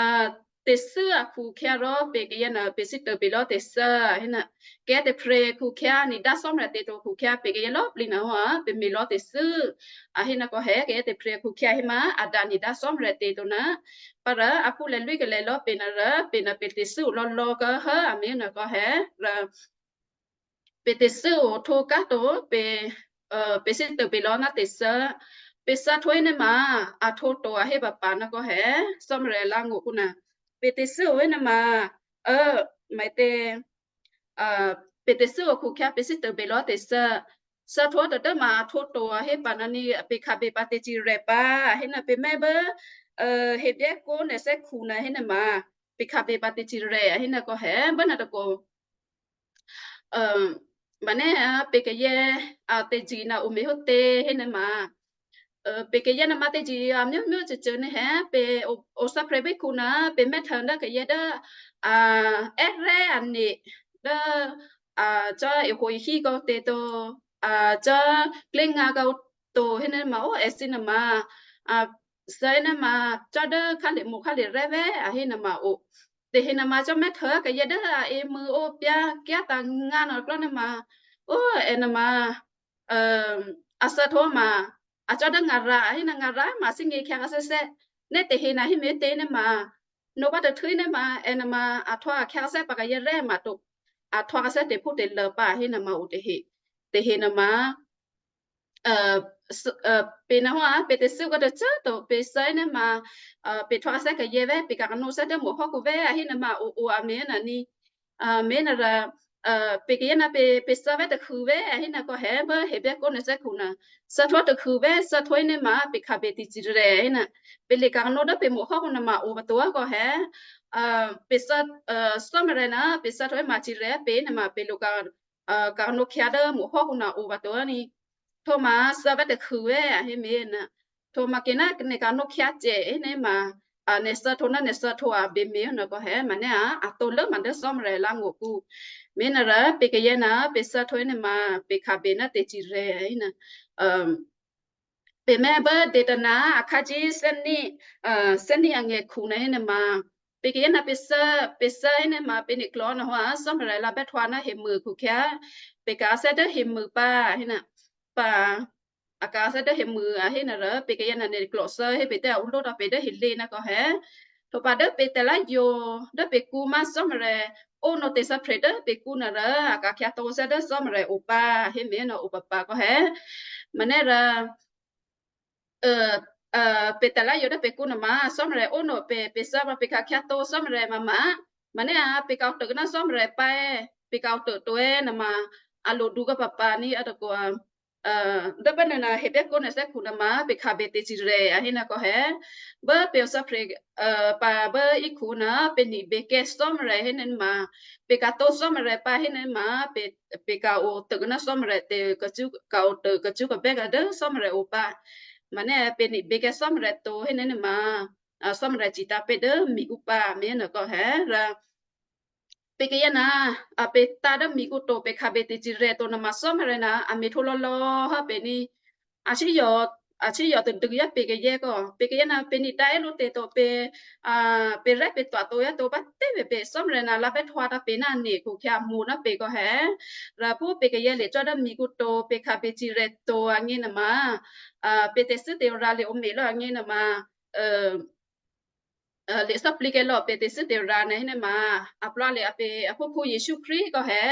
tè̤thû́ akhu-akhyǎ rò pě kayǎ nuô pě thíto bě lò̌ tè̤thû́, a hé nuô. Kayǎ tôprè̤ akhu-akhyǎ, nidǎ Cò́marya tě to akhu-akhyǎ, pě kayǎ lò̌꤮ plǐ nuô hò́, a, pě me̤ lò̌ tè̤thû́, a hé nuôkò hè, kayǎ tôprè̤ akhu-akhyǎ hé ma, a dǎ nidǎ Cò́marya tě to nuô. Pǎ rò a phú lè̌ lwí kalè̌ lò̌ pě nuô rò, pě nuô pě tè̤thû́ o lò̌ lò̌ kò hè, a me̤ nuôkò hè, rò pě tè̤thû́ o htwǒ ká to, pě, a, pě thíto bě lò̌ ná tè̤thû́. Pě thû́ htwǒ hé nè́ ma, a htwǒ to a hé pǎpǎ nuôkò hè, Cò́marya lá̤ngṳ kú nuô. Pě tè̤thû́ o hé nè́ ma, a, maitě, a, pě tè̤thû́ o akhu-akhyǎ pě thíto bě lò̌ tè̤thû́. Thû́ htwǒ tadố ma a htwǒ to a hé pǎ nuô ní, a pě khǎbě pǎ tè̤cirè̤ pǎ, a hé nuô pě mè́ bố, a, hebyè́ kó nè̤ thè́khu nuô hé nè́ ma, pě khǎbě pǎ tè̤cirè̤, a hé nuôkò hè bố nuô tôkò. A, manè́, a, pě kayǎ, a, tè̤jǐ nuô ǔ me̤ hò́ tě hé nè́ ma. A, pě kayǎ nuôma tè̤jǐ a myómyó côcô nuô hè, pě o, o thè́prè̤ bíkhǔ nuô, pě mè́htô dố kayǎ dố, a, è́rè́ ané̤ dố, a, cò́ ehuô ehí kò tě to, a, cò́ klénga kò to hé nè́ ma o èthǐ nuôma, a, thè́ nè́ ma cò́ dố khálemo khálirè́ vè́ a hé nuôma o. Tè̤hè nuôma cò́ mè́htô kayǎ dố a emṳ̂ o pyá̤ kyǎ̤tǎ̤ ngǎ nuô klò́ nè́ ma. O, è nuôma, a, a thû́ htwǒ ma, a cò́ dố ngara, a hé ná ngara ma thíngě khyǎ kháthè́thè́. Nè́ tahe na hé me̤tě nè́ ma, nopá tôhtû́ nè́ ma, è nè́ ma, a htwǎ a khyǎ kháthè́ pǎ kayǎ rè́ ma to. A htwǎ kháthè́ tè̤phútè̤lô̌ pǎ, a hé nè́ ma o tahe. Tahe nè́ ma, pě̤ nè́ hò́, pě̤ tè̤thû́ kò tôcô꤮ to, pě̤ thè́ nè́ ma, pě̤ htwǎ kháthè́ kayǎ vè̤́, pě̤ ka̤kanǒ thè́ dố mo̤ hò́kǔ vè̤́, a hé nè́ ma o, o, a me̤ nè́ ni. Me̤ nè́ rò, pě̤ kayǎ ná pě̤, pě̤ thè́ vè̤́ tôkhû vè̤́, a hé nè́ kò hé bố Hebreo kó̤ nè́ thè́khu nè́, thè́htwǒ tôkhû vè̤́, thè́htwǒ nè́ ma pě̤ khabè tè̤cirè, a hé nè́. Pě̤ lye̤ ka̤kanǒ dố pě̤ mo̤ hò́kǔ nè́ ma o pǎ to kò hé, pě̤ thè́, Sò́morè ná pě̤ thè́htwǒ ma cirè pě nè́ ma pě̤ lo ka̤, ka̤kanǒ khyǎ dố mo̤ hò́kǔ nè́ o pǎ to ni. Htwǒ ma thè́ vè̤́ tôkhû vè̤́, a hé me̤ nè́. Htwǒ ma kě ná nè̤ ka̤kanǒ khyǎ cè, a hé nè́ ma, nè̤ thè́htwǒ ná nè̤ thè́htwǒ a bě me̤ nè́ kò hé, ma nè́ a, a tǒ lố ma dố Sò́morè lǎngó̤kǔ. Me̤ nè́ rò pě̤ kayǎ ná pě̤ thè́htwǒ nè́ ma pě̤ khabè ná tè̤cirè, a hé nè́. Pě̤ mè̤ bố Deuteronomy akhǎ jí thè́ní, thè́ní angèkhu nè́ hé nè́ ma, pě̤ kayǎ ná pě̤ thè́, pě̤ thè́ hé nè́ ma pě̤ niklò̤́ nè́ hò́, Sò́morè lǎbè́ htwǎ ná hemû khukhyǎ, pě̤ ka̤ thè́ dố hemû pǎ, a hé nè́, pǎ, a ka̤ thè́ dố hemû, a hé nè́ rò pě̤ kayǎ ná niklò̤́ thè́ hé pě̤ tè́ a o ló tǎ pě dố helě nè́ kò hé. Htwǒ pǎ dố pě̤ tè̤lá̤yǒ dố pě̤ kǔ ma Sò́morè ónò́ tè̤thè́prè̤ dố pě̤ kǔ nè́ rò a ka̤ khyǎ tǒ thè́ dố Sò́morè o pǎ, a hé me̤ nè́ o pǎ pǎ kò hé. Ma nè́ rò, pě̤ tè̤lá̤yǒ dố pě̤ kǔ nè́ ma Sò́morè ónò́ pě, pě̤ thè́ ma pě̤ ka̤ khyǎ tǒ Sò́morè ma ma. Ma nè́ a, pě̤ ka̤ o tôkuô ná Sò́morè pǎ, pě̤ ka̤ o tôkuô nè́ ma, a lo dǔ kò pǎ pǎ ni a tôkuô. Dố pè́ nè́ ná Hebreo kó̤ nè́ thè́khu nè́ ma pě̤ khabè tè̤cirè, a hé nè́ kò hé. Bố pě̤ o thè́prè̤, pǎ bố íkhǔ nè́ pě̤ niběkè́ Sò́morè hé nè́ ma, pě̤ ka̤ tǒ Sò́morè pǎ hé nè́ ma, pě̤, pě̤ ka̤ o tôkuô ná Sò́morè tè̤ kacṳ́, ka̤ o tôkuô kacṳ́ kabè́ ka̤ dố Sò́morè o pǎ. Ma nè́ pě̤ niběkè́ Sò́morè to hé nè́ ma, Sò́morè citǎ̤ pě dố mikǔ pǎ me̤ nè́ kò hé rò. Pě̤ kayǎ ná, a pě̤ tǎ dố mikǔ to pě̤ khabè tè̤cirè to nè́ ma Sò́morè ná a me̤ htwǒ lò̌lò̌ hò́ pě ni. A síyò̤, a síyò̤ tadû yá pě̤ kayǎ kò. Pě̤ kayǎ ná pě̤ nitǎ̤ é lǔ tè̤ to pě, pě̤ rè́ pě̤ twa̤ to yá to bá tè̤ bě bě Sò́morè ná lǎbè́ htwǎ tǎ pě ná nè̤ khukhyǎ mǔ ná pě kò hé. Rò phú pě̤ kayǎ lye̤ cò́ dố mikǔ to pě̤ khabè círè to angě nè́ ma, pě̤ tè̤thû́ tè̤rǎ lye̤ ǒ me̤ lò̌ angě nè́ ma, lye̤ thè́plǐ kèlò̌ pě̤ tè̤thû́ tè̤rǎ nè́ hé nè́ ma, a plwǎ lye̤ a pě, a phúkhǔ Yěsu Krístu kò hé.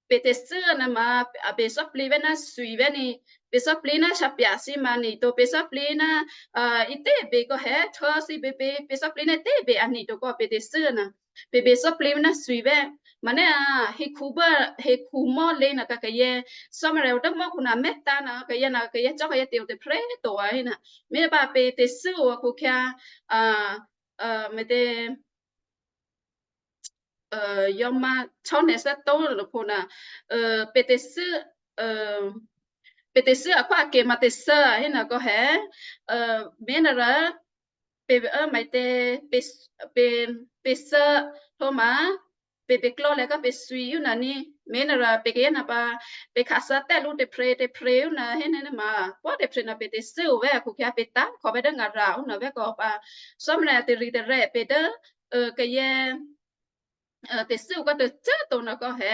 Pě̤ tè̤thû́ nè́ ma, a pě̤ thè́plǐ vè̤́ ná thwi vè̤́ ni, pě̤ thè́plǐ ná shapya̤ thǐ ma ni to, pě̤ thè́plǐ ná, itě bě kò hé, htwǒ thǐ bě bě, pě̤ thè́plǐ ná tě bě a ni to kò pě̤ tè̤thû́ nè́. Pě̤ pě̤ thè́plǐ ná thwi vè̤́. Ma nè́ a, hekhu bố, hekhu mò́ lě nè́ kò kayǎ, Sò́morè o dố mò́khu nè́ mè́tǎ̤ nè́ kayǎ ná kayǎ cò́ kayǎ tè̤ o tôprè̤ to a hé nè́. Me̤ bá pě̤ tè̤thû́ o khukhyǎ, a, a, me̤tě, yǒ ma chò́ nè́ thè́ tó lopho nè́, pě̤ tè̤thû́, pě̤ tè̤thû́ akhwá akè ma tè̤thû́ a hé nè́ kò hé, me̤ nè́ rò, pě̤, me̤tě, pě̤, pě̤, pě̤ thû́, htwǒ ma, pě̤, pě̤ klò̌ lè́ kò pě̤ thwi yǒ nè́ ni, me̤ nè́ rò pě̤ kayǎ ná pǎ, pě̤ kha̤ thè́ lǔ tôprè̤ tôprè̤ yǒ nè́ hé nè́ nè́ ma, pwǒ tôprè̤ nè́ pě̤ tè̤thû́ o vè̤́ khukhyǎ pě̤ tǎ̤ khò vè̤́ dố ngara o nè́ vè̤́ kò pǎ, Sò́morè tè̤ritè̤rè̤ pě̤ dố, kayǎ, tè̤thû́ o kò tôcô꤮ to nè́ kò hé,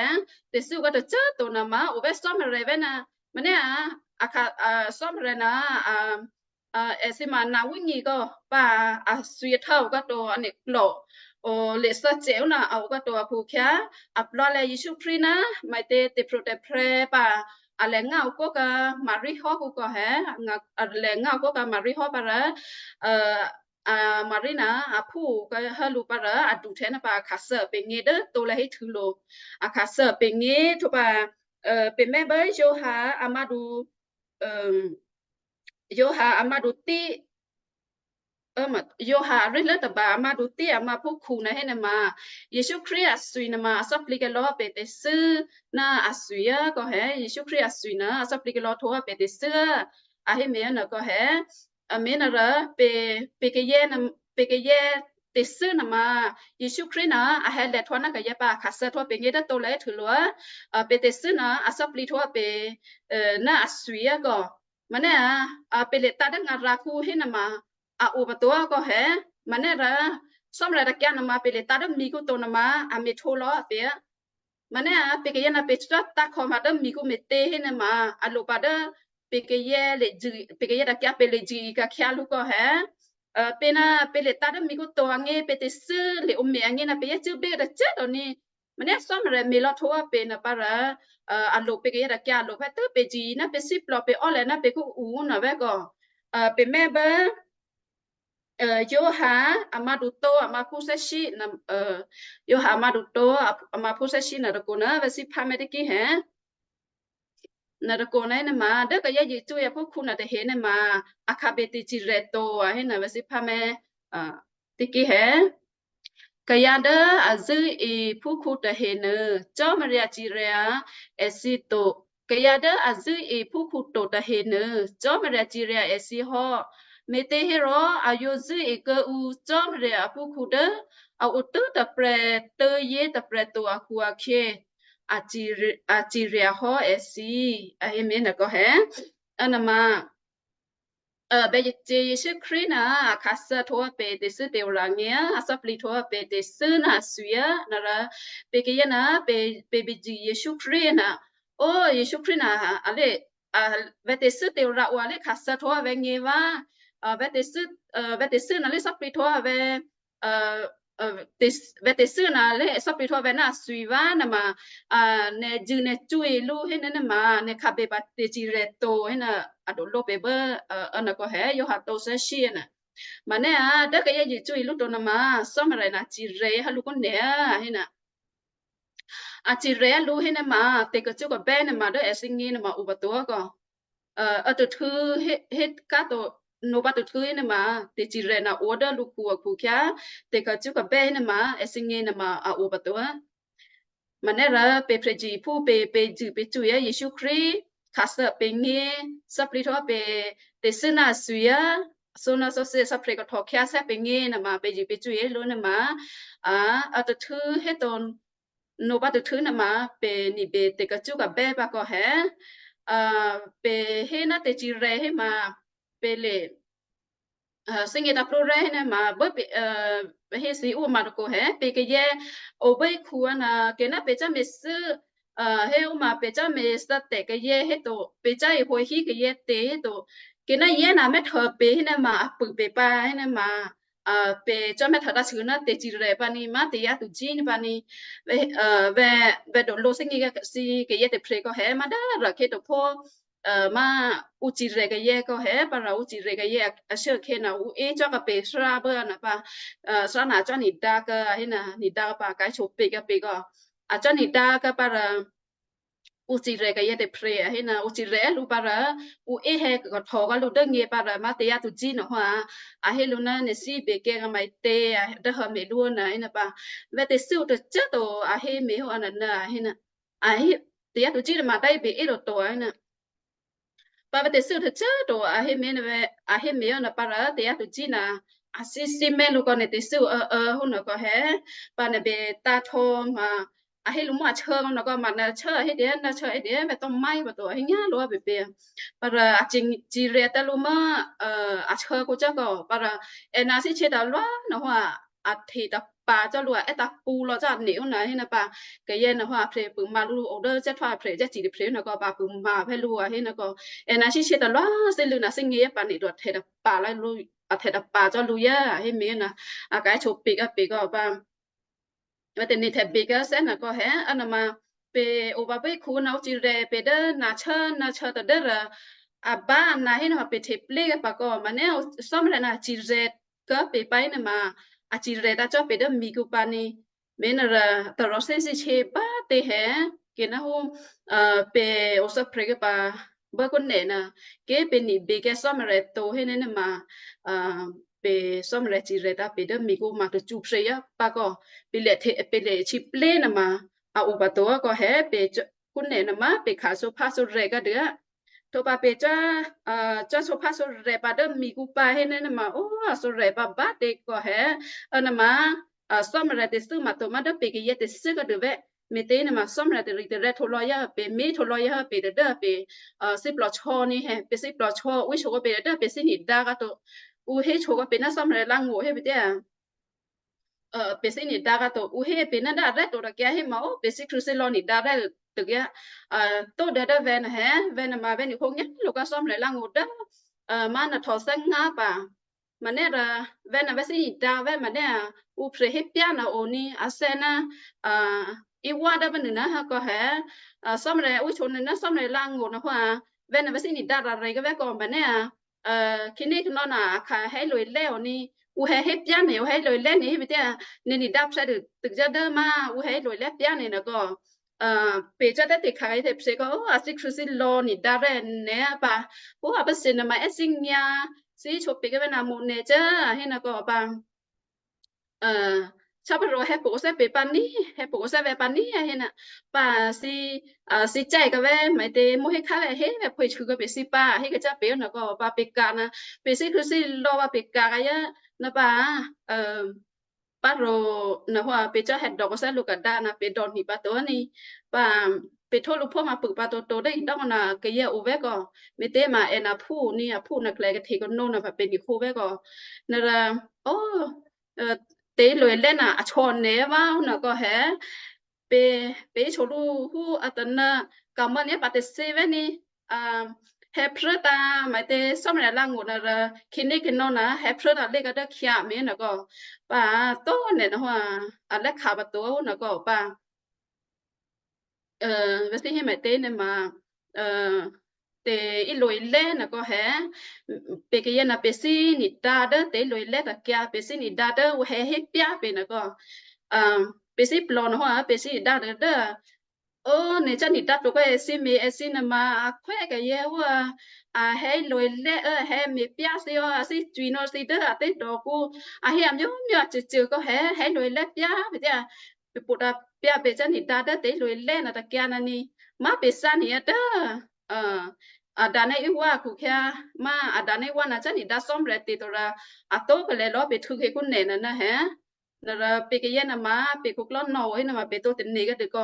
tè̤thû́ o kò tôcô꤮ to nè́ ma, o vè̤́ Sò́morè vè̤́ nè́, ma nè́ a, a kha̤, a, Sò́morè nè́, a, a, èsì ma nawí nyi kò pǎ, a thwi a htwǒ o kò to a nè́ klò̌, o lye̤ thè́ cè o nè́ a o kò to a khukhyǎ, a plwǎ lè́ Yěsu Krístu nè́, me̤tě tè̤pro̤ tè̤prè̤ pǎ, a lè̌ ngá o kò kò Maria hò́ kò kò hé, a lè̌ ngá o kò kò Maria hò́ pǎ rò, a, Maria nè́, a phú o kò hé lǔ pǎ rò, a duhtè̌ nè́ pǎ a kha̤ thè́ pě̤ ngě dố to lè́ hé htû̌ lo. A kha̤ thè́ pě̤ ngě htwǒ pǎ, pě̤ mè̤ bố Giovanni a mǎdu, Giovanni a mǎdu tǐ, Giovanni aré̤lố tôba a mǎdu tǐ a mǎ phúkhǔ nè́ hé nè́ ma, Yěsu Krístu a thwi nè́ ma a thè́plǐ kèlò̌ pě̤ tè̤thû́ nè́ a thwi a kò hé, Yěsu Krístu a thwi nè́ a thè́plǐ kèlò̌ htwǒ pě̤ tè̤thû́, a hé me̤ nè́ kò hé, a me̤ nè́ rò pě̤, pě̤ kayǎ nè́, pě̤ kayǎ tè̤thû́ nè́ ma, Yěsu Krístu nè́ a hé lè̌ htwǒ nè́ kayǎ pǎ a kha̤ thè́ htwǒ pě̤ ngě dố to lè́ hé htû̌ lo, a, pě̤ tè̤thû́ nè́ a thè́plǐ htwǒ pě̤, nè́ a thwi a kò, ma nè́ a, a pě̤ lye̤ tǎ dố ngara khǔ hé nè́ ma, a o pǎ to a kò hé, ma nè́ rò, Sò́morè tǎ kyǎ nè́ ma pě̤ lye̤ tǎ dố mikǔ to nè́ ma, a me̤ htwǒ lò̌ pě. Ma nè́ a, pě̤ kayǎ nè́ pě̤ cò́ tǎ khò ma dố mikǔ me̤tě hé nè́ ma, a lo pǎ dố pě̤kayè̌ le̤jṳ, pě̤kayè̌ takyǎ pě le̤jṳ ikakhyǎ lǔ kò hè. Pě ná pě le̤tǎ̤ dố mikǔ to angě, pě tè̤thû́ le̤omè angě ná pě yácû́ bě tôcô꤮ to ní. Manè Cò́marya me̤lò̌ htwǒ pě ná pǎ rò, a lo pě kayǎ takyǎ lo phè́ tû́ pě jǐ ná pě síplò̌ pě ò́lè ná pě kú ǔ ná vè́ kò, pě mè́ bố Yǒha a mǎdu tô a mǎphú thè́shyé, Yǒha a mǎdu tô a mǎphú thè́shyé ná tôkò ná vè̤sǐphá mè̤ tiki hè. Ná tôkò ná ná ma dố kayǎ Jesǔ aphúkhǔ ná tahe ná ma a khǎbè tè̤cirè̤ to a hé ná vè̤sǐphá mè̤ tiki hè. Kayǎ dố a zṳ̂́e phúkhǔ tahenuô, Cò́marya cirya èthǐ to. Kayǎ dố a zṳ̂́e phúkhǔ to tahenuô, Cò́marya cirya èthǐ hò́. Me̤těhérò a yǒ zṳ̂́e kuô̌ǔ Cò́marya aphúkhǔ dố a o tû́ tôprè̤ tû́yě tôprè̤ to akhu-akhyě, a cirya hò́ èthǐ. A hé mé̤ nè̤ kò hè. Anama Byacè Jesǔ Krístu ná a khǎthǎ htwǒ pě tè̤thû́ tè̤ora nyě, a thò́plǐ htwǒ pě tè̤thû́ ná a thwi á, ná rò pě kayǎ ná pě, pě byacè Jesǔ Krístu ná, ó, Jesǔ Krístu ná a lě, a, vè̤ tè̤thû́ tè̤ora o a lě khǎthǎ htwǒ vè̤ nyě vǎ, a, vè̤ tè̤thû́, a, vè̤ tè̤thû́ ná lě thò́plǐ htwǒ vè̤, a, a, tè̤, vè̤ tè̤thû́ ná lě thò́plǐ htwǒ vè̤ ná a thwi vǎ, ná ma, a, nè̤ jṳ̂ nè̤ cwǐ lǔ hé ná, ná ma nè̤ khǎbè pǎ tè̤cirè̤ to hé ná a do lǒ pě bố, a, a nè̤ kò hè Yǒha tô thè́shyé ná. Manè a dố kayǎ Jesǔ cwǐ lǔ to ná ma Cò́marya ná cirya hé lǔ kò nè̤ a hé ná. A cirya lǔ hé ná ma tè̤ kacṳ́kabè́ ná ma dố èthǐ nyě ná ma o pǎ to kò. A, a tôhtû̌ hé, hé ká to, nǒ pǎ tôhtû̌ hé ná ma tè̤cirya ná o dố lǔkhu akhu-akhyě, tè̤ kacṳ́kabè́ hé ná ma èthǐ nyě ná ma a o pǎ to. Manè rò pě prè̤jiphu pě, pě jṳ̂ pě cwǐ á Jesǔ Krístu, khǎthǎ pě nyě, thò́plǐ htwǒ pě tè̤thû́ ná a thwi á, thǒ ná thǒthyě thò́prè̤ kahtòkhyǎ sá pě nyě ná ma pě jṳ̂ pě cwǐ lǔ ná ma, a, a tôhtû̌ hé to, nǒ pǎ tôhtû̌ ná ma pě ní̤bè tè̤ kacṳ́kabè́ pǎ kò hè, a, pě hé ná tè̤cirya hé ma pě lě, a, thíngě tǎplú rè́ hé ná ma bố pě, a, hé thǐ ǔ ma tôkò hè pě kayǎ o bố hí khu ná kě ná pě cá mě thû́, a, hé ǔ ma pě cá mě thǎtè̤ kayǎ hé to, pě cá ihò hí kayǎ tě hé to, kě ná yě ná mè́ htô pě hé ná ma a pû pě pǎ hé ná ma, a, pě cá mè́ htô dǎ sû ná tè̤cirya pǎ ní ma tè̤yǎ tují ní pǎ ní, vè̤, a, vè̤, vè̤ do lǒ thíngě thǐ kayǎ tè̤prè̤ kò hè ma dố rò kě to phó, a, ma ǔ cirya kayǎ kò hè pǎ rò ǔ cirya kayǎ a, a shuốkhè̌ ná ǔ é cò́ kapě thrá bố ná pǎ, a, thrá ná cò́ ní dǎ kò hé ná ní dǎ pǎ kái so pě kapě kò, a cò́ ní dǎ kò pǎ rò ǔ cirya kayǎ tè̤prè̤ a hé ná ǔ cirya lǔ pǎ rò ǔ é hè kò htô kò lǔ dố nyě pǎ rò ma tè̤yǎ tují nò́ hó a, a hé lǔ ná nè̤ thíbè kè́ kamaitě a dố hò mě lǔ ná hé ná pǎ, vè̤ tè̤thû́ tôcô to a hé mě hó a ná ná a hé ná, a hé, tè̤yǎ tují ná ma dá ibè é to to a hé ná. Pǎ vè̤ tè̤thû́ tôcô to a hé mě ná vè̤, a hé mě hó ná pǎ rò tè̤yǎ tují ná a thǐ thǐ mè́ lǔ kò nè̤ tè̤thû́ ơ ơ hó ná kò hè, pǎ nè̤ bè tǎ htô ma, a hé lǔ mò a chô kò ná kò ma ná chô a hé dě ná chô a hé dě vè̤ tò́ má̤ pǎ to a hé nyá lǔ a bè bè. Pǎ rò a ci, cirya tǎ lǔ mò, a chô kò cò́ kò pǎ rò è ná thíchè tǎ lwá nò́ hó a, a htè tǎ pǎ cò́ lǔ a, è tǎ pǔ lò̌ cò́ a nè̤ ó ná hé ná pǎ, kayǎ ná hó a prè̤ pṳ̂ ma lǔ o dố cè́ htwá a prè̤ cè́ ci tôprè̤ ná kò pǎ pṳ̂ ma phè́ lǔ a hé ná kò, è ná thíchè tǎ lwá thí lǔ ná thíngě pǎ nè̤ dò a htè tǎ pǎ lá lǔ, a htè tǎ pǎ cò́ lǔ yá a hé mě ná, a kái so pě kapě kò pǎ. Vè̤ tè̤ ní htè bě kò sè ná kò hè, a ná ma pě o pǎ bố hí khu ná ǔ cirya pě dố ná chô ná chô tadố rò, a bá a ná hé ná pě hteplé kò pǎ kò ma nè̤ Cò́marya ná cirya kò pě pǎ hé ná ma, a cirya tǎ cò́ pě dố mikǔ pǎ ní. Mě ná rò tôrò thí thíchè bá tě hè, kě ná hó, a, pě o thò́prè̤ kò pǎ bố kò nè̤ ná, kě pě ní bě kè́ Cò́marya to hé ná ná ma, a, pě Cò́marya cirya tǎ pě dố mikǔ ma tacṳ́ prè̤ yá pǎ kò, pě lè htè, pě lè ciplé ná ma, a o pǎ to kò hè pě kò nè̤ ná ma pě khǎ so phá so rè kò dố. Htwǒ pǎ pě cò́, a, cò́ so phá so rè pǎ dố mikǔ pǎ hé ná ná ma, ó, a so rè pǎ bá tě kò hè, a ná ma, a, Cò́marya tè̤thû́ ma to ma dố pě kayǎ tè̤thû́ kò dố vè̤. Me̤tě ná ma Cò́marya tè̤ritè̤rè̤ htwǒ lò̌ yá pě, mě htwǒ lò̌ yá pě tadố pě, a, thíplò̤ chò́ ní hè, pě thíplò̤ chò́, ǔ hé so kò pě tadố pě thí ní dǎ kò to. Ǔ hé so kò pě ná Cò́marya lá ngó̤ hé pě tě. A, pě thí ní dǎ kò to. Ǔ hé pě ná dá rè́ to tǎ kyǎ hé ma ó, pě thí Krístu lò̌ ní dǎ rè́ tôkyǎ, a, tó dố dố vè̤ nè̤ hé, vè̤ nè̤ ma vè̤ nè̤ khǒnyá̤ lǒ ká Cò́marya langó̤ dố, a, má nè̤ htòthè́ ngá pǎ. Manè́ rò vè̤ nè̤ vè̤ thǐ nè̤ dǎ vè̤ manè́ a, ǔphrè hé pyá nè̤ o ní a thè́ ná, a, í wá dố bá nè̤ ná há kò hé, a, Cò́marya ǔ chǒ nè̤ ná Cò́marya langó̤ nè̤ hó a, vè̤ nè̤ vè̤ thǐ nè̤ dǎ rà rè̤ kavè̤ kò manè́ a, a, khǐné khenò̌ nè̤ a khǎ hé lo̤ lè́ o ní, ǔ hé hé pyá nè̤, ǔ hé lo̤ lè́ nè̤ hé bètè́, nè̤ nè̤ dǎ phrè́ dû tôkyǎ dố má ǔ hé lo̤ lè́ pyá nè̤ nè̤ kò, a, pè cò́ tè̤ khǎ kayě tè̤phyě kò, ó, a thǐ khrû̌ thǐ lò̌ nè̤ dǎ rè́ nè̤ a pǎ. Ó, a pè́ thǐ nè̤ ma è́ thǐ nyǎ, thǐ chǒ pè kavè̤ nè̤ mǒ nè̤ cò́, a hé nè̤ kò pǎ. A, chá pá rò hé pokǒ thè́ pè pǎ ní, hé pokǒ thè́ vè̤ pǎ ní, a hé nè̤, pǎ thǐ, a, thǐ cè̌ kavè̤, mè̤tě mǒ hé khǎ vè̤ hé vè̤ phǒ htuô̌ kò pè thǐ pǎ, a hé kayǎ pè ó nè̤ kò pǎ pè ka̤ nè̤, pè thǐ khrû̌ thǐ lò̌ pǎ pè ka̤ kayǎ, nè̤ pǎ, a, pá rò nè̤ hó a pè cò́ hé dò̌ kǒ thè́ lǒ ka̤ dǎ nè̤ pè dò̌ nè̤ pǎ to ní, pǎ pè htǒ lǔ phǒ ma pû pǎ toto dố idò́ nè̤ kayǎ o vè̤ kò, mè̤tě ma è nè̤ phú ní a phú nè̤ klè̌ kahtě kò nò̌ nè̤ pǎ pè nè̤ hó vè̤ kò, nè̤ rò, ó, a, tè̤ lo̤ lè́ nè̤ a chǒ nè̤ vǎ nè̤ kò hé, pè, pè chǒ lǔ hú a tè̤ nè̤, ka̤ mò̌ nè̤ pǎ tè̤ thǐ vè̤ ní, a, hé phrû tǎ mè̤tě Cò́marya langó̤ nè̤ rò, khǐné khenò̌ nè̤ hé phrû tǎ lě ká dố khyǎ mè̤ nè̤ kò, pǎ tó nè̤ nè̤ hó a, a lè́ khǎ pǎ to nè̤ kò pǎ. A, vè̤ thǐ hé mè̤tě nè̤ ma, a, tè̤ í lo̤ í lè́ nè̤ kò hé, pè kayǎ nè̤ pè thǐ nè̤ dǎ dố tè̤ í lo̤ í lè́ tôkyǎ, pè thǐ nè̤ dǎ dố ǔ hé hé pyá pè nè̤ kò, a, pè thǐ plò̤ nè̤ hó a, pè thǐ nè̤ dǎ dố, dố, ó, nè̤ cò́ nè̤ dǎ to kò è thǐ mè̤ è thǐ nè̤ ma a khwí kayǎ ó a, a hé í lo̤ í lè́, a hé mè̤ pyá thǐ ó, a thǐ cwǐ nò̌ thǐ dố a tè́ dò̌ kǔ, a hé a myá myá cû̌cû̌ kò hé, hé í lo̤ í lè́ pyá pè tè̤, pè pǒ tǎ pyá pè cò́ nè̤ dǎ dố tè̤ í lo̤ í lè́ nè̤ tôkyǎ nè̤ ní, má pè thǐ nè̤ a dố, a, a dǎ nè̤ í wá a khukhyǎ, má a dǎ nè̤ í wá nè̤ cò́ nè̤ dǎ Cò́marya tè̤ to rò, a tó kalè̤ lò̌ pè htû̌ khe kǔ nè̤ nè̤ nè̤ hé, nè̤ rò pè kayǎ nè̤ ma pè khuklò́ nò̌ o hé nè̤ ma pè to tè̤nè kádû kò,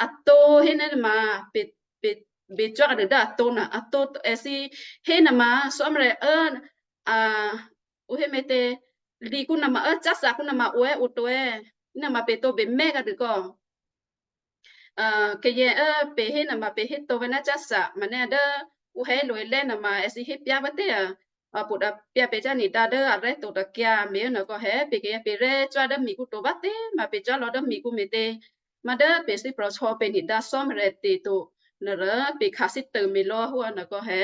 a tó hé nè̤ ma pè, pè, pè cò́ kádû dố a tó nè̤, a tó è thǐ hé nè̤ ma Cò́marya, a, a, ǔ hé mè̤tě, lǐ kǔ nè̤ ma, a, cáthǎ kǔ nè̤ ma o è o to è, nè̤ ma pè to pè mè̤ kádû kò. A, kayǎ, a, pè hé nè̤ ma pè hé to vè̤ nè̤ cáthǎ, manè̤ dố ǔ hé í lo̤ í lè́ nè̤ ma è thǐ hé pyá pè tè̤ a, a pǒ dǎ pyá pè cò́ nè̤ dǎ dố a rè́ to tôkyǎ mè̤ nè̤ kò hé, pè kayǎ pè rè́ cò́ dố mè̤ kǔ to bá tè̤ ma pè cò́ lò̌ dố mè̤ kǔ mè̤tě. Má dố pè thíprò̤ sò̌ pè nè̤ dǎ Cò́marya tè̤ to, nè̤ rò pè khǎ thíto mè̤ lò̌ hú nè̤ kò hé,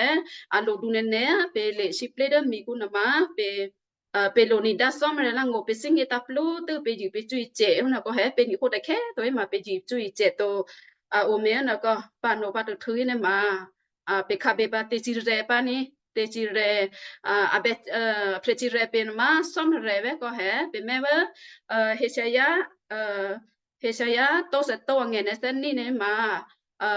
a lodu nènè pè lè sǐplé dố mè̤ kǔ nè̤ ma pè, a, pè lo nè̤ dǎ Cò́marya langó̤ pè thígně tǎ plú tû́ pè yû pè cwícè hú nè̤ kò hé, pè nè̤ hó tè̤khè̌ to hé ma pè yû cwícè to, a, o mè̤ nè̤ kò pǎ nò̌ pǎ tôhtû̌ hé nè̤ ma, a, pè khǎ bè pǎ tè̤cirè pǎ ní, tè̤cirè, a, a bè, a, pè cirè pè nè̤ ma Cò́marya vè̤ kò hé, pè mè̤ vè̤, a, Hezia, a, Hezia tó thè́ tó angè̤ nè̤ thè́ ní nè̤ ma, a,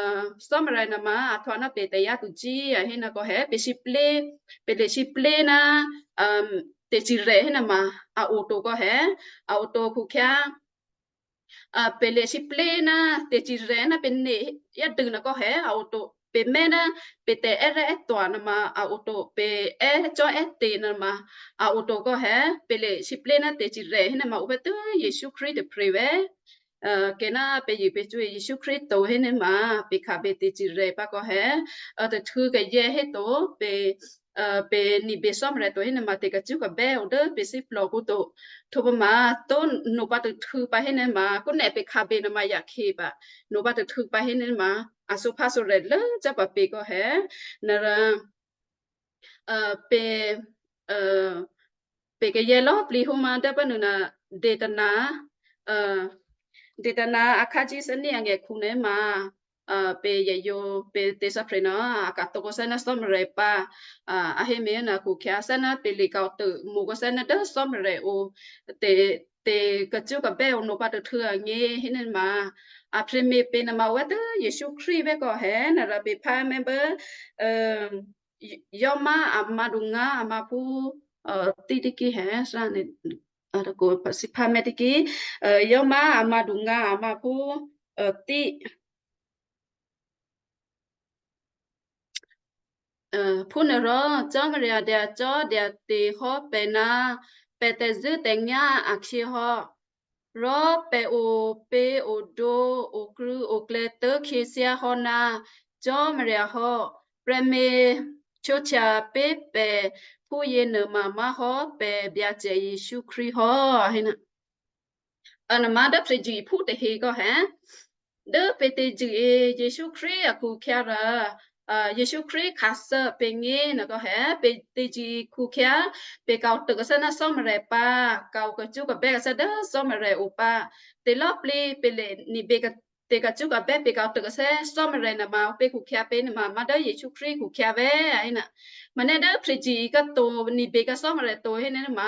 Cò́marya nè̤ ma a htwǒ ná pè tè̤yǎ tují a hé nè̤ kò hé, pè sǐplé, pè lè sǐplé ná, a, tè̤cirè hé nè̤ ma a o to kò hé, a o to khukhyǎ, a, pè lè sǐplé ná tè̤cirè ná pè nè yá dû nè̤ kò hé, a o to pè mè̤ ná pè tè̤ è́ rè́ è́ twa nè̤ ma a o to, pè è́ cò́ è́ te̤ nè̤ ma a o to kò hé, pè lè sǐplé ná tè̤cirè hé nè̤ ma ǔ pè́ tû́ Jesǔ Krístu tôprè̤ vè̤. A, kèná pè yû pè cwí Jesǔ Krístu to hé nè̤ ma pè khǎ bè tè̤cirè pǎ kò hé, a, tôhtû̌ kayǎ hé to pè, a, pè nè̤ bè Cò́marya to hé nè̤ ma tè̤ kacṳ́ kabè́ o dố pè thíplò̤ kǔ to. Htwǒ pǎ ma tó nò̌ pǎ tôhtû̌ pǎ hé nè̤ ma, kǔ nè̤ pè khǎ bè nè̤ ma yakhè pǎ, nò̌ pǎ tôhtû̌ pǎ hé nè̤ ma, a sǒphá sǒrè̤ lố cò́ pǎ pè kò hé, nè̤ rò, a, pè, a, pè kayǎ lò̌ plǐ hú ma dố pǎ nè̤ na dètana, a, dètana akhǎ jí thè́ ní angè̤ kǔ nè̤ ma, a, pè yayǒ, pè tè̤ thè́prè̤ nè̤, a ka̤ to kò thè́ ná Cò́marya pǎ, a, a hé mè̤ nè̤ khukhyǎ thè́ ná pè lè ka̤ to mǒ kò thè́ ná dố Cò́marya o, tè̤, tè̤ kacṳ́ kabè́ o nò̌ pǎ tôhtû̌ angè̤ hé nè̤ ma, a pè mè̤ pè nè̤ ma ǔ tû́ Jesǔ Krístu vè̤ kò hé, nè̤ rò pè phá mè̤ bố, a, yò́ má a ma du ngá a ma phú, a, títí kí hé, thá nè̤, a, kò pǎ sǐphá mè̤ tiki, a, yò́ má a ma du ngá a ma phú, a, tí. A, phúnuôrò Cò́marya dyacò́ dyate̤ hò́ pè̤ ná pè̤ tè̤zṳ̂́tè̤nyá̤ akhyě hò́. Rò pè̤ opě̤odǒ okrṳ̂̌oklè̌ tố̤khyě thyáhò́ ná Cò́marya hò́. Prè̤me̤ htwǒhtya pé̤ pè̤ phúyě nuôma má̤hò́ pè̤ Byacè Jesǔ Krístu hò́. Anamá dố prè̤zṳ̂́phú tahe kò́ hé, dố pè̤ tè̤zṳ̂́ Jesǔ Krístu akhu-akhyǎ rò, Jesǔ Krístu khǎthǎ pè̤gně nuôkò́ hé, pè̤ tè̤zṳ̂́ akhu-akhyǎ, pè̤ ka̤-o tôkasá ná Cò́marya pǎ, ka̤-o kacṳ́kabè́ kasá dố Cò́marya o pǎ. Tè̤lò̌plǐ pè̤ lè nibě ka-, tè̤kacṳ́kabè́ pè̤ ka̤-o tôkasá Cò́marya nuôma ǔpě khukhyǎ pě nuôma, má̤ dố Jesǔ Krístu khukhyǎ vé, a hé na. Mè̤ dố prè̤zṳ̂́ kò́ to, nibě kò́ Cò́marya to hénuôma,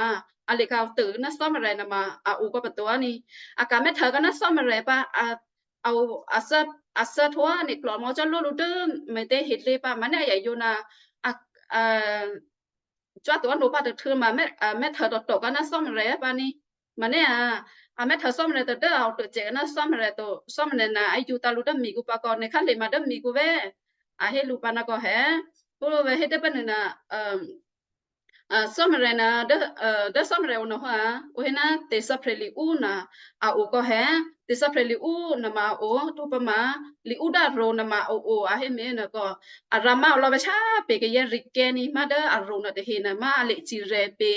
a lè ka̤-o tôkasá ná Cò́marya nuôma, a o kò́ pǎ to ní. A ka̤ mèthè́ kò́ ná Cò́marya pǎ, a, a o, a thǎ, a thǎ htwǒ ní klò̤mò̌ cò́ lwó lǔ dố mè̤tě hetlě pǎ, mè̤ a yǒ ná, a, a, cò́ to a nǒ pǎ tôhtû̌ ma mèthè́ tôto kò́ ná Cò́marya pǎ ní. Mè̤ a, a mèthè́ Cò́marya to dố a o tôcè ná Cò́marya to, Cò́marya ná a yǒ tǎ lǔ dố mikǔ pǎ kò́, nè̤ khǎlè ma dố mikǔ vé, a hé lǔ pǎ ná kò́ hé. Pó vè̤ hé dố pǎ nuô ná, Cò́marya ná dố, dố Cò́marya o nuôhò́, ǔ hé ná tè̤thè́prè̤ liú ná a o kò́ hé, tè̤thè́prè̤ liú nuôma a o, htwǒ pǎ ma, liú dố a rǒ nuôma a o, a hé mè̤ nuôkò́. A rǎ má̤ o lò̌ pǎ shyá pè̤ kayǎ rikè̤ ní má̤ dố a rǒ nuôtahe nuôma a lè cirya pè̤,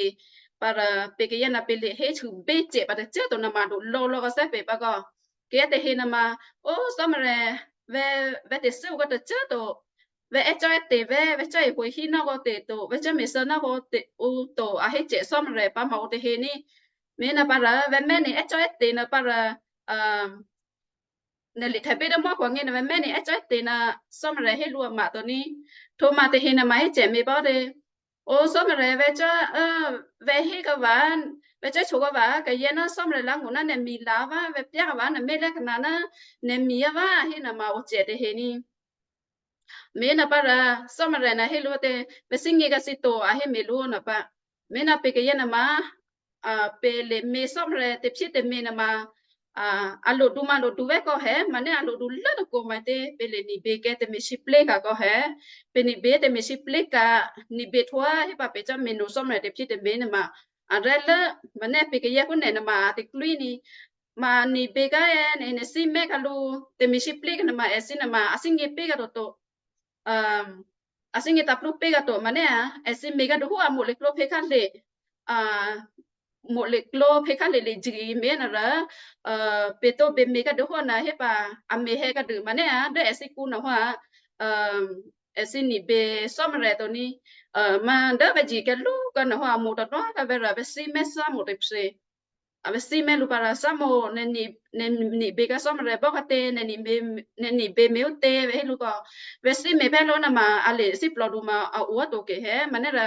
pǎ rò pè̤ kayǎ ná pè̤ lè héhtuô běcè pǎ tôcô꤮ to nuôma do lò̌ lò̌ kò́ thè́ pè̤ pǎ kò́. Kayǎ tahe nuôma, ó Cò́marya, vè̤, vè̤ tè̤thû́ kò́ tôcô꤮ to. Vè̤ è́ cò́ è́ te̤ vé, vè̤ cò́ è́ pwǒ̤ hí nò́ kò́ tè̤ to, vè̤ cò́ me̤thû́ nò́ kò́ tè̤, ǔ to, a hé cè Cò́marya pǎ ma ǔ tahe ní. Mè̤ nuô pǎ rò, vè̤ mè̤ ní è́ cò́ è́ te̤ nuô pǎ rò, nè̤ lè htè̌ bě dố mò́ khuô̌ ngě nuô, vè̤ mè̤ ní è́ cò́ è́ te̤ nuô, Cò́marya hé lǔ a ma to ní. Htwǒ ma tahe nuôma hé cè mè̤ pǎ dě. Ó Cò́marya vè̤ cò́, vè̤ hé kò́ vǎ, vè̤ cò́ htwǒ kò́ vǎ, kayǎ ná Cò́marya lá̤ngó̤ ná nè̤ mi lǎ vǎ, vè̤ pyá kò́ vǎ, nè̤ mè̤ lè́ kò́ ná, nè̤ mi vǎ, a hé nuôma ǔ cè tahe ní. Mè̤ nuô pǎ rò, Cò́marya ná hé lǔ tě, vè̤ thímí kò́ thǐ to, a hé mè̤ lǔ nuô pǎ. Mè̤ nuô pè̤ kayǎ nuôma, pè̤ lè mè̤ Cò́marya tè̤phyé tè̤me̤ nuôma, a lodǔ ma lodǔ vè̤ kò́ hé, mè̤ ní a lodǔ lố tôkò ma tě, pè̤ lè nibě kè́ tè̤me̤ sǐplé̤ ka̤ kò́ hé, pè̤ nibě tè̤me̤ sǐplé̤ ka̤, nibě htwǒ hé pǎ pè̤ cò́ mè̤ nò̌ Cò́marya tè̤phyé tè̤me̤ nuôma, a rè́ lố, mè̤ ní pè̤ kayǎ kú nè̤ nuôma a tè̤klwí ní, ma nibě kè́ nè̤, nè̤ thímí kò́ lǔ, tè̤me̤ sǐplé̤ kò́ nuôma èthǐ nuôma, a thímí pé̤ kò́ toto. A thímí taplú pé̤ kò́ to, mè̤ ní a, èthǐ mè̤ kò́ dû hú a mo̤ lè klǒ phě khǎlè, a, mo̤ lè klǒ phě khǎlè lè jṳ̂ mè̤ nuô rò, pè̤ tǒ bè mè̤ kò́ dû hú nuô hé pǎ, a mè̤ hé kò́ dû mè̤ ní a, dố èthǐ kǔ nuô hú a, èthǐ nibě Cò́marya to ní, ma dố vè̤ jṳ̂ kè́ lú kò́ nuô hú a mo̤ tôdwá kò́ vè̤ rò vè̤ thímí Cò́marya tè̤phyé. A vè̤ thímí lǔ pǎ rò Cò́marya, nè̤ ni, nè̤ nibě kò́ Cò́marya bò́ kò́ tě, nè̤ nibě, nè̤ nibě mè̤ ǔ tě vè̤ hé lǔ kò́. Vè̤ thímí pè́ lǒ nuôma a lè thíplòdu ma a o a to kè hé, mè̤ ní rò,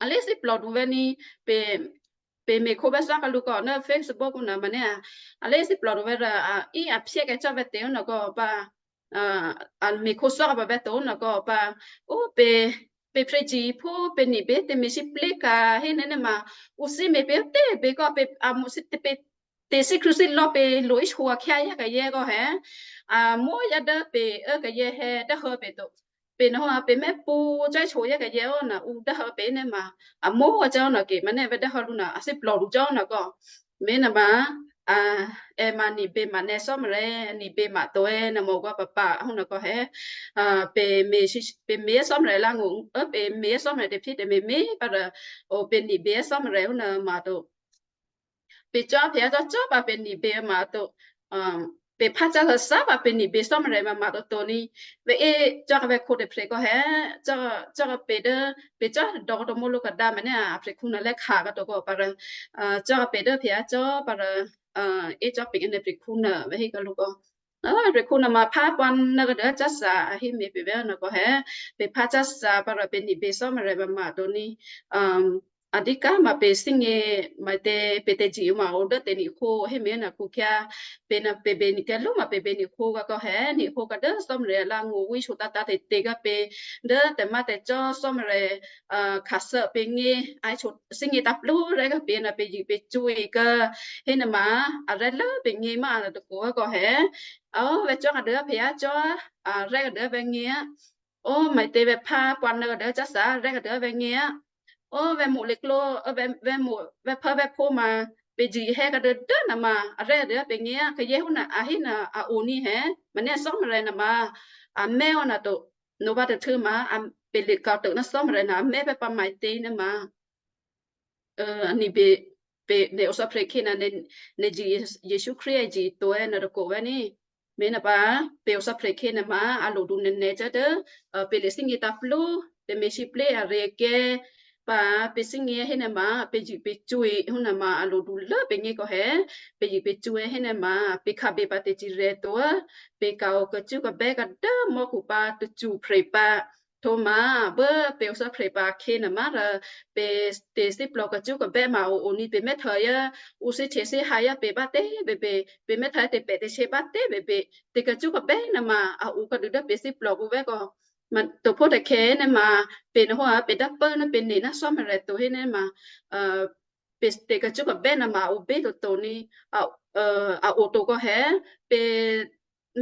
a lè thíplòdu vè̤ ní, pè̤, pè̤ mè̤ khǒ vè̤ thá kò́ lǔ kò́ ná Facebook kǔ nuô mè̤ ní a, a lè thíplòdu vè̤ rò a í a phyé kè́ cò́ vè̤ tě ó nuô kò́ pǎ. A, a mè̤ khǒ thá kò́ pǎ vè̤ to nuô kò́ pǎ. Ó pè̤, pè̤ prè̤ jǐ phú pè̤ nibě tè̤me̤ sǐplé̤ ka̤ hé nè̤ nuôma, ǔ thímí pè̤ tě bě kò́ pè̤ a mo̤ thí tě pè̤ tè̤ thí Krístu thí lò̌ pè̤ lo í shu a khyá yá kayǎ kò́ hé. A mo̤ yá dố pè̤ ố kayǎ hé dố hô pè̤ to. Pè̤ nuô hó a pè̤ mè̤ pṳ̌ cò́ shu yá kayǎ ó nuô ǔ dố hô pè̤ nè̤ ma. A mo̤ cò́ nuô kè mè̤ ní vè̤ dố hô lǔ nuô, a thíplòdu cò́ nuô kò́. Mè̤ nuôma, a, è ma nibě ma nè̤ Cò́marya, nibě ma to è nè̤ mo̤ kò́ pǎ pǎ hú nuô kò́ hé. A, pè̤ mè̤, pè̤ mè̤ Cò́marya lá̤ngó̤, ơ, pè̤ mè̤ Cò́marya tè̤phyé tè̤me̤ mè̤ pǎ rò, o, pè̤ nibě Cò́marya hú nuô ma to. Pè̤ cò́ pè̤ cò́ cò́ pǎ pè̤ nibě ma to. A, pè̤ phá cò́ sá sá pǎ pè̤ nibě Cò́marya ma ma to to ní. Vè̤ é cò́ kò́ vè̤ khǒ tè̤phyé kò́ hé, cò́, cò́ kò́ pè̤ dố, pè̤ cò́ dò̌ kò́ to mò́ lǒ kò́ dǎ mè̤ ní a prè̤khǔ nuô lè̤́ kha̤ kò́ to kò́ pǎ rò, a, cò́ kò́ pè̤ dố pè̤ a cò́ pǎ rò, a, é cò́ pè̤ kè́ nè̤ prè̤khǔ nuô vè̤ hé kò́ lǔ kò́. A, prè̤khǔ nuô ma phá pwǎn nuô kò́ dố cò́ sá a hé mè̤ pè̤ vè̤ nuô kò́ hé. Pè̤ phá cò́ sá pǎ rò pè̤ nibě Cò́marya ma ma to ní. A, a dǐ ká ma pè̤ thímí, ma tě pè̤ tè̤ jǐ ma o dố tè̤ nè̤ khǒ hé mè̤ nuô khǔ khyá. Pè̤ nuô pè̤ bě nè̤ kè́ lú ma pè̤ bě nè̤ khǒ kò́ kò́ hé, nè̤ khǒ kò́ dố Cò́marya lá̤ngó̤ wí shu tǎ tǎ tè̤ tě kò́ pè̤, dố tè̤ ma tè̤ cò́ Cò́marya, a, khǎthá pè̤ ngě, a, shu, thímí taplú rè́ kò́ pè̤ nuô pè̤ jṳ̂ pè̤ cwí kò́, hé nuôma, a rè́ lố pè̤ ngě ma a tôkò kò́ hé. Ó, vè̤ cò́ kò́ dố pè̤ a cò́, a, rè́ kò́ dố vè̤ ngě á. Ó, ma tě vè̤ phá pwǎn nuô kò́ dố cò́ sá rè́ kò́ dố vè̤ ngě á. Ó, vè̤ mo̤ lè klǒ, ơ, vè̤, vè̤ mo̤, vè̤ phá vè̤ phǒ ma, pè̤ jihè̌ kadûdû nama arè̤ dû pè̤ nyě̤ kayè́ hú na a hé na a o ní hè̌. Mè̤ ní a Cò́marya nama a mè̤́ hò́ na to. Nopǎ tôhtû̌ ma a pè̤ lěka̤ tôna Cò́marya na a mè̤́ pè́ pǎ maǐtě ní ma. Ò, a ní̤bè pè̤ nè̤ o thò́phrè khyě na nè̤, nè̤ ji Jesǔ Krístu a ji to è̌ nè̤ tôkò vè̤́ ní. Me̤ ní pǎ, pè̤ o thò́phrè khyě nè̤ ma a lodu nè̤nè̤ cò́ dố, ò, pè̤ lè thíngě tǎ̤plú, pè̤ me̤ sǐplé arè̤ kè́, pǎ pè̤ thíngě hé nè̤ ma, pè̤ ji pè̤ cwí hú nè̤ ma a lodu lố pè̤ nyě̤ kò hè̌, pè̤ ji pè̤ cwí hé nè̤ ma, pè̤ khǎbè pǎ tè̤cirè̤ to, pè̤ ka̤ o kacṳ́ kabè́ kadố mò́khu pǎ tacṳ phrè pǎ. Htwǒ ma, bố pè̤ o thò́phrè pǎ khyě nè̤ ma rò, pè̤ tè̤thíplò kacṳ́ kabè́ ma o o ní pè̤ mè́htuô̌ yá, ǔ thíhtye thíhǎ yá pè̤ bá tè̤ bèbè, pè̤ mè́htuô̌ tè̤pè̤ tè̤sě bá tè̤ bèbè, tè̤kacṳ́ kabè́ nè̤ ma a o kadû dố pè̤ thíplò kǔ vè̤́ kò. Ma tôphó tôkhè̌ nè̤ ma, pè̤ nè̤ hó a pè̤ dǎpố ná pè̤ nè̤ ná Cò́marya to hé nè̤ ma, ò, pè̤ tè̤kacṳ́ kabè́ nè̤ ma a o bě toto ní, a, ò, a o to kò hè̌, pè̤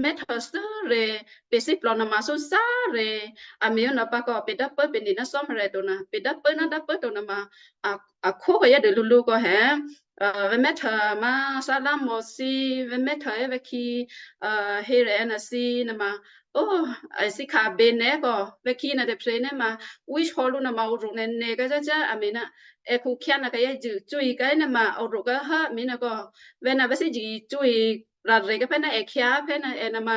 mè́htuô̌ thû́ rè, pè̤ thíplò nè̤ ma thû́ thá rè, a me̤ ó nè̤ pǎ kò pè̤ dǎpố pè̤ nè̤ ná Cò́marya to nè̤, pè̤ dǎpố ná dǎpố to nè̤ ma, a, a khókayǎ dû lǔlǔ kò hè̌, ò, vè̤́ mè́htuô̌ ma Salomon thǐ, vè̤́ mè́htuô̌ é vè̤́ khi, ò, Hezekia thǐ nè̤ ma, ò, a thǐ khǎbè nè̤ kò, vè̤́ khi nè̤ tôprè̤ nè̤ ma, wí shyolǔ nè̤ ma o rò nè̤ nè̤ kayǎ cò́ a me̤ ná, è khukhyǎ nè̤ kayǎ jû cwí kayǎ nè̤ ma o rò kayǎ há me̤ nè̤ kò, vè̤́ nè̤ vè̤́ thǐ ji cwí rare kayǎ phè̌ ná è khyǎ phè̌ ná è nè̤ ma,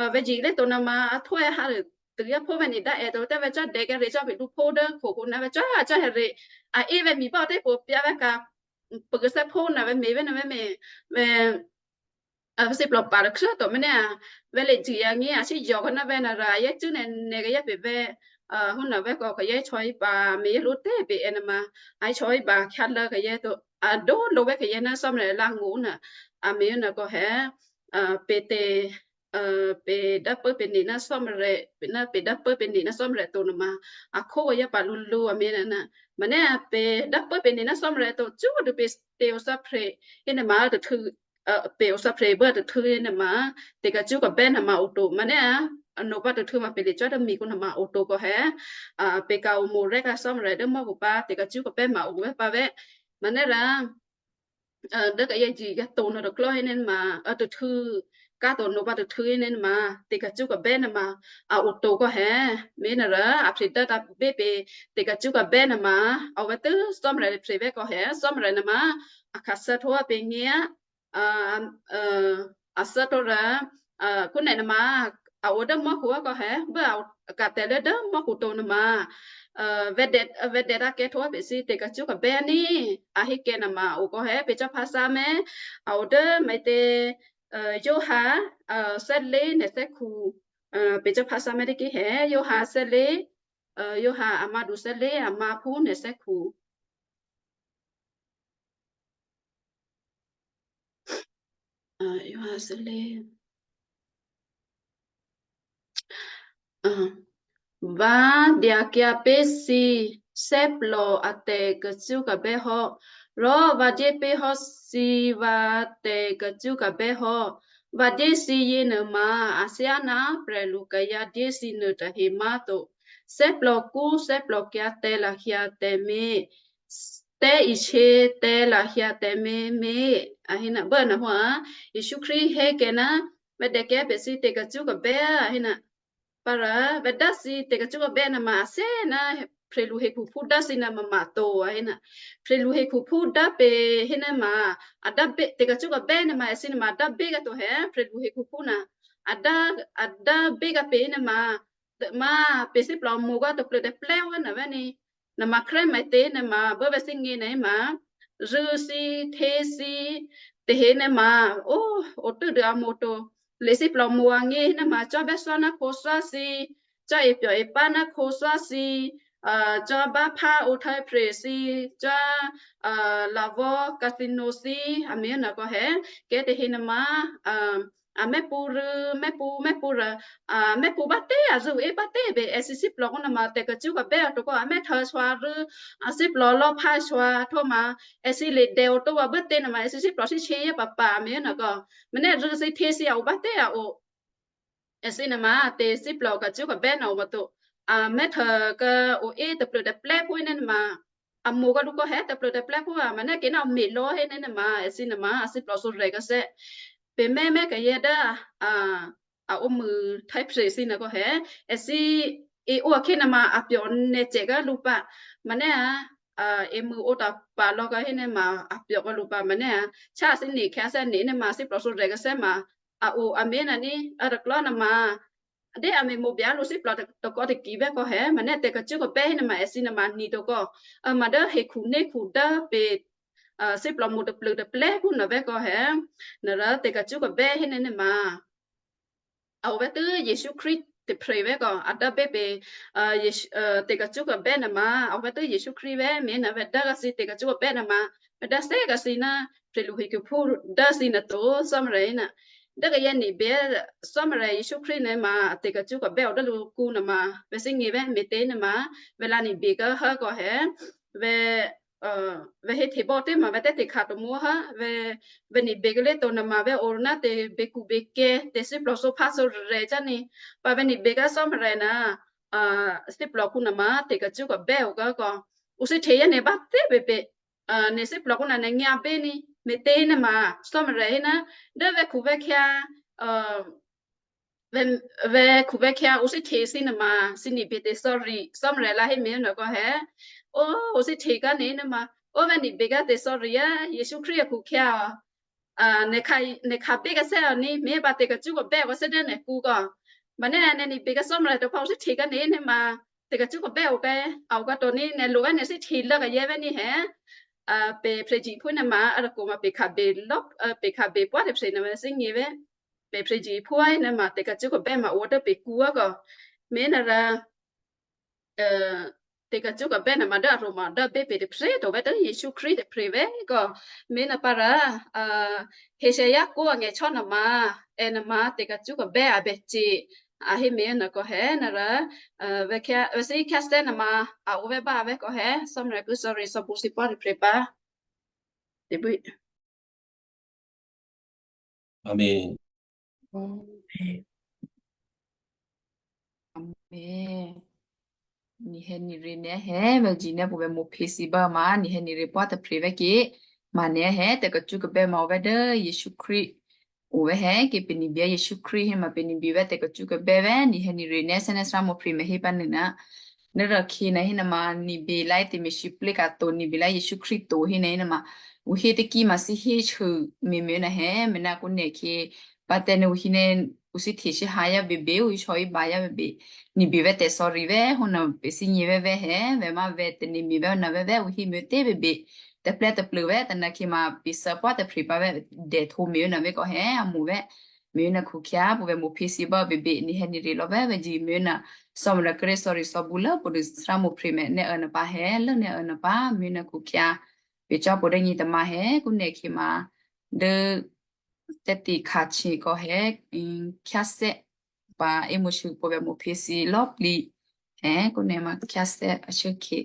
ò, vè̤́ ji lé to nè̤ ma a htwǒ è há rû tû̌ yá phó vè̤́ nè̤ dǎ è to tè̤ vè̤́ cò́ dè̌ kayǎ rè cò́ pè̤ lǔ phó dố khǒkǔ nè̤ vè̤́ cò́ cò́ hè̌ rè, a é vè̤́ mi bá tè̤ pô pyǎ vè̤́ ka, pô kayǎ thè́ phó nè̤ vè̤́ me̤ vè̤́ nè̤ vè̤́ me̤, vè̤́, ò, vè̤́ thíplò pǎ rû̌ khyá to me̤ nè̤, vè̤́ lè jû yǎ ngé a thí yǒ kayǎ nè̤ vè̤́ nè̤ rà a yě cû́ nè̤ nè̤ kayǎ pè̤ vè̤́, ò, hú nè̤ vè̤́ kò kayǎ shyòi pǎ me̤ yě lǒ tè̤ pè̤ è nè̤ ma, a shyòi pǎ khyá lố kayǎ to, a dǒ lǒ vè̤́ kayǎ ná Cò́marya lǎ ngó̤ nè̤, a me̤ nè̤ kò hè̌, ò, pè̤ tè̤, ò, pè̤ dǎpố pè̤ nè̤ ná Cò́marya, pè̤ ná pè̤ dǎpố pè̤ nè̤ ná Cò́marya to nè̤ ma, a khókayǎ pǎ lǔlǔ a me̤ nè̤ nè̤, me̤ nè̤ pè̤ dǎpố pè̤ nè̤ ná Cò́marya to cwí dû pè̤ tè̤ o thò́phrè, hé nè̤ ma tôhtû̌, ò, pè̤ o thò́phrè bố tôhtû̌ hé nè̤ ma, tè̤kacṳ́ kabè́ nè̤ ma o to, me̤ nè̤, ò, nopǎ tôhtû̌ ma pè̤ lè cò́ dố mikǔ nè̤ ma o to kò hè̌, ò, pè̤ ka̤ o mo̤ rè̤́ kayǎ Cò́marya dố mò́khu pǎ, tè̤kacṳ́ kabè́ ma o vè̤́ pǎ vè̤́, me̤ nè̤ rà, ò, dố kayǎ ji yǎ to nè̤ tôklò́ hé nè̤ ma, ò, tôhtû̌, ká to nopǎ tôhtû̌ hé nè̤ ma, tè̤kacṳ́ kabè́ nè̤ ma, a o to kò hè̌, me̤ nè̤ rà, a phrè dố ta bě pè̤, tè̤kacṳ́ kabè́ nè̤ ma, a o vè̤́ tû́ Cò́marya phrè vè̤́ kò hè̌, Cò́marya nè̤ ma, a khǎ thè́htwǒ pè̤ nyě̤, ò, ò, a thè́htwǒ rà, ò, khǔ nè̤ nè̤ ma, a o dố mò́khu kò hè̌, bố a, a ka̤ tè̤ lố dố mò́khu to nè̤ ma, ò, vè̤́ dè, vè̤́ dè ta kè́ htwǒ pè̤ thǐ tè̤kacṳ́ kabè́ ní, a hé kè́ nè̤ ma o kò hè̌, pè̤ cò́ phǎ thǎ mè̤, a o dố me̤tě, ò, Giovanni, ò, thè́lé nè̤ thè́khu, ò, pè̤ cò́ phǎ thǎ mè̤ tè̤kè hè̌, Giovanni thè́lé, ò, Giovanni a mǎdu thè́lé, a mǎ phú nè̤ thè́khu. Ò, Giovanni thè́lé. Ò, vǎ dyakyǎ pé̤ thǐ thè́plò a tè̤kacṳ́ kabè́ hò́, rò vǎ dyé pé̤ hò́ thǐ vǎ tè̤kacṳ́ kabè́ hò́. Vǎ dyé thǐ yěnuôma athyáná prè̤lukayǎ dyé thǐ nuôtahe má̤to. Thè́plòkú thè́plòkyǎ tè̤lahyǎ tè̤me̤, tè̤isě tè̤lahyǎ tè̤me̤, me̤, a hé nè̤ bố nè̤ hò́, Jesǔ Krístu hé kè́ ná, vè̤́ dè kè́ pè̤ thǐ tè̤kacṳ́ kabè́, a hé nè̤. Pǎ rò, vè̤́ dá thǐ tè̤kacṳ́ kabè́ nè̤ ma a thè́ ná prè̤lu hekhuphú dá thǐ nè̤ ma ma to, a hé nè̤. Prè̤lu hekhuphú dá pè̤ hé nè̤ ma, a dá bě, tè̤kacṳ́ kabè́ nè̤ ma èthǐ nè̤ ma dá bě kà to hè̌, prè̤lu hekhuphú nè̤. A dá, a dá bě kà pè̤ nè̤ ma, ma pè̤ thíplò mo̤ kò tôplô tôplè́ wá nè̤ vè̤́ ní. Nè̤ ma khrè́ maitě nè̤ ma bố vè̤́ thíngě nè̤ ma, rû̌ thǐ, hte thǐ, tahe nè̤ ma, ò, o tû́ dû a mo̤ to. Lěthíplò mo̤ angě nè̤ ma cò́ bè́thwí ná khǒthwí thǐ, cò́ epyò̤ epá ná khǒthwí thǐ, ò, cò́ báphá ohtwǒprè̤ thǐ, cò́, ò, lavò̤ casino thǐ, a me̤ nè̤ kò hè̌, kè́ tahe nè̤ ma, ò, a mèpṳ̌ rû̌, mèpṳ̌, mèpṳ̌ rû̌, a mèpṳ̌ bá tè̤, a rû̌ é bá tè̤ bě, èthǐ thíplò kò nè̤ ma tè̤kacṳ́ kabè́ a to kò a mèhtuô̌ shywa rû̌, a thíplò lò̌phá shywa htwǒ ma, èthǐ lè dè o to wa bố tè̤ nè̤ ma èthǐ thíplò thíshyé yě papa a me̤ nè̤ kò, me̤ nè̤ rû̌ thǐ hte thǐ a o bá tè̤ a o. Èthǐ nè̤ ma tè̤thíplò kacṳ́ kabè́ nè̤ o ma to. A mèhtuô̌ kò o é tôplô tôplè́ phú nè̤ ma. a mo̤ kò̌ lǔ kò̌ hé, taplô̤taplè́phú a, ma nè́ kě ná a me̤lò̌ hé nè́, nè́ ma èthǐ nè́ ma a thíplò̤ sǒrè̤ kǎsè́. Pè̤ mè́mè́ kayè́ dố a, a ǒmû Thai phrè thǐ nè́ kò̌ hé, èthǐ è ó akhè̌ nè́ ma a pyò̤ nè̌ cè̤ kò̌ lǔ pǎ. Ma nè́ a, a, èmû ǒ tôpalò̌ kò̌ hé nè́ ma a pyò̤ kò̌ lǔ pǎ. Ma nè́ a, chá thǐ nè̌ khyá thè́ nè̌ nè́ ma thíplò̤ sǒrè̤ kǎsè́ ma a o a mé̤ nè́ ní, a taklò́ nè́ ma dé a me̤mo̤ byǎ lǔ thíplò̤ tôkò̌ tôkǐ bè́ kò̌ hé, ma nè́ tè̤kacṳ́kabè́ hé nè́ ma èthǐ nè́ ma ni to kò̌. A ma dố hekhu né̤khu dố pè̤, a, thíplò̤ mo̤ taplô̤taplè́phú nè́ bè́ kò̌ hé, nè́ rò tè̤kacṳ́kabè́ hé nè́ nè́ ma a o vè̤́ tû́ Jesǔ Krístu tôprè̤ vè̤́ kò̌, a dố bè́ pè̤, a, Jesǔ, a, tè̤kacṳ́kabè́ nè́ ma a o vè̤́ tû́ Jesǔ Krístu vè̤́, me̤ nè́ vè̤́ dố kǎ thǐ tè̤kacṳ́kabè́ nè́ ma vè̤́ dố thè́ kǎ thǐ ná prè̤lu hekhuphú dố thǐ nè́ to Cò́marya nè́. Dố kayǎ nè̌ bè Cò́marya Jesǔ Krístu nè́ ma tè̤kacṳ́kabè́ o dố lǔkǔ nè́ ma vè̤́ thínyě̤ vè̤́ me̤tě nè́ ma vè̤́ la nè̌ bè kò̌ hé kò̌ hé, vè̤́ a, vè̤́ hé htebò́ tě ma vè̤́ tè̤ tè̤kha tômǒ hé, vè̤́, vè̤́ nè̌ bè kálé to nè́ ma vè̤́ o ná tè̤ běkǔběkè̌, tè̤thíplò̤ sǒphásǒrè̤ cò́ nè́. Pǎ vè̤́ nè̌ bè kǎ Cò́marya nè́, a, thíplò̤kǔ nè́ ma tè̤kacṳ́kabè́ o kò̌ kò̌. Ǔ thǐ htehyǎ nè̌ bá tě bèbè, a, nè̌ thíplò̤kǔ nè́ nè̌ nyǎ bè́ nè́, me̤tě nè́ ma Cò́marya hé ná dố vè̤́khu vè̤́khyǎ, a, vè̤́, vè̤́khu vè̤́khyǎ ǔ thǐ hte thǐ nè́ ma thǐ nè̌ bè tè̤sorry, Cò́marya la hé me̤ nè́ kò̌ hé. Ó, ǔ thǐ hte kǎ nè́ nè́ ma, ó vè̤́ nè̌ bè kǎ tè̤sorry á, Jesǔ Krístu akhu-akhyǎ o. A, nè̤ kha, nè̤ khabè kǎsè́ o nè́, me̤ pǎ tè̤kacṳ́kabè́ kǎsè́ dố nè̤kǔ kò̌. Ma nè́, nè̤ nè̌ bè kǎ Cò́marya tôpha ǔ thǐ hte kǎ nè́ nè́ ma tè̤kacṳ́kabè́ o kǎ, a o kǎ to nè́, nè̤ lo vè̤́ nè̌ thǐ hte lố kayǎ vè̤́ nè́ hé. A, pè̤ phryěziphyú nè́ ma a rôkò ma pè̤ khabè lò̌, a, pè̤ khabè pwǎ tôprè̤ nè́ ma thínyě̤ vè̤́. Pè̤ phryěziphyú nè́ ma tè̤kacṳ́kabè́ ma o dố pè̤kǔ kò̌. Me̤ nè́ rò, a, tè̤kacṳ́kabè́ nè́ ma dố aroma dố bè pè̤ tôprè̤ to vè̤́ dố Jesǔ Krístu tôprè̤ vè̤́ kò̌. Me̤ nè́ pǎ rò, a, Isaiah kǒ angè̤ chò́ nè́ ma, è nè́ ma tè̤kacṳ́kabè́ a bè cè, a hé me̤ nè́ kò̌ hé nè́ rò, a, vè̤́ khyǎ, vè̤́ thǐ khyáthè́ nè́ ma a o vè̤́ bá vè̤́ kò̌ hé, Cò́marya ki sorry sǒbu thǐ pwǎ tôprè̤ pǎ. Tebwí. Amen. Amen. Nè̌ hè̌ nè̌ rě nè́ hé, vè̤́ jǐ nè́ pwǒ̤ vè̤́ mo̤phě thǐ bá ma, nè̌ hè̌ nè̌ rě pwǎ tôprè̤ vè̤́ kě, ma nè̌ hé tè̤kacṳ́kabè́ ma o vè̤́ dố Jesǔ Krístu o vè̤́ hé kě, pè̤ nè̌ bè Jesǔ Krístu hé ma pè̤ nè̌ bè vè̤́ tè̤kacṳ́kabè́ vè̤́, nè̌ hè̌ nè̌ rě nè́ sè́ nè́ thyámǒ phè̌ ma hé pǎ nè́ ná, nè́ rò khyě nè̌ hé nè́ ma nè̌ bè lá tè̤me̤lwóhteka̤ to, nè̌ bè lá Jesǔ Krístu to hé nè̌ hé nè́ ma, ǔ hé tôkyě ma thǐ hé shyě me̤ me̤ nè̌ hé, me̤ ná kǔ nè̌ khyě, pǎ tè̤ nè̌ ǔ hé nè̌, ǔ thǐ hte shyé ha yá bèbè, ǔ shò́ í ba yá bèbè, nè̌ bè vè̤́ tè̤sorry vè̤́ hó nè̌ pè̤ thǐnyě̤ vè̤́ vè̤́ hé, vè̤́ ma vè̤́ tè̤ nè̌ me̤ vè̤́ nè̌ vè̤́ vè̤́ ǔ hé me̤ tě bèbè, tôplè̤ tôplô̤ vè̤́ tôna khyě ma pè̤ thè́ pwǎ tôprè̤ pǎ vè̤́ dèhtǒ me̤ nè̌ vè̤́ kò̌ hé, a mo̤ vè̤́, me̤ nè̌ khǔ khyǎ pwǒ̤ vè̤́ mo̤phě thǐ bá bèbè, nè̌ hè̌ nè̌ rè lò̌ vè̤́, vè̤́ jǐ me̤ nè̌, Cò́marya kíré̤ sorry sǒbu lố pwǒ̤ dû thyámǒ phè̌ ma nè̌ ô̌ nè̌ pǎ hé, lố nè̌ ô̌ nè̌ pǎ, me̤ nè̌ khǔ khyǎ, pè̤ cò́ pwǒ̤ dố nyě̤ tôma hé, kǔ nè̌ khyě ma, dố tè̤tě kha̤ chè kò̌ hé, khyáthè́, pǎ é mo̤sû pwǒ̤ vè̤́ mo̤phě thǐ lò̌ plǐ, hé, kǔ nè̌ ma khyáthè́ a shyé khyě.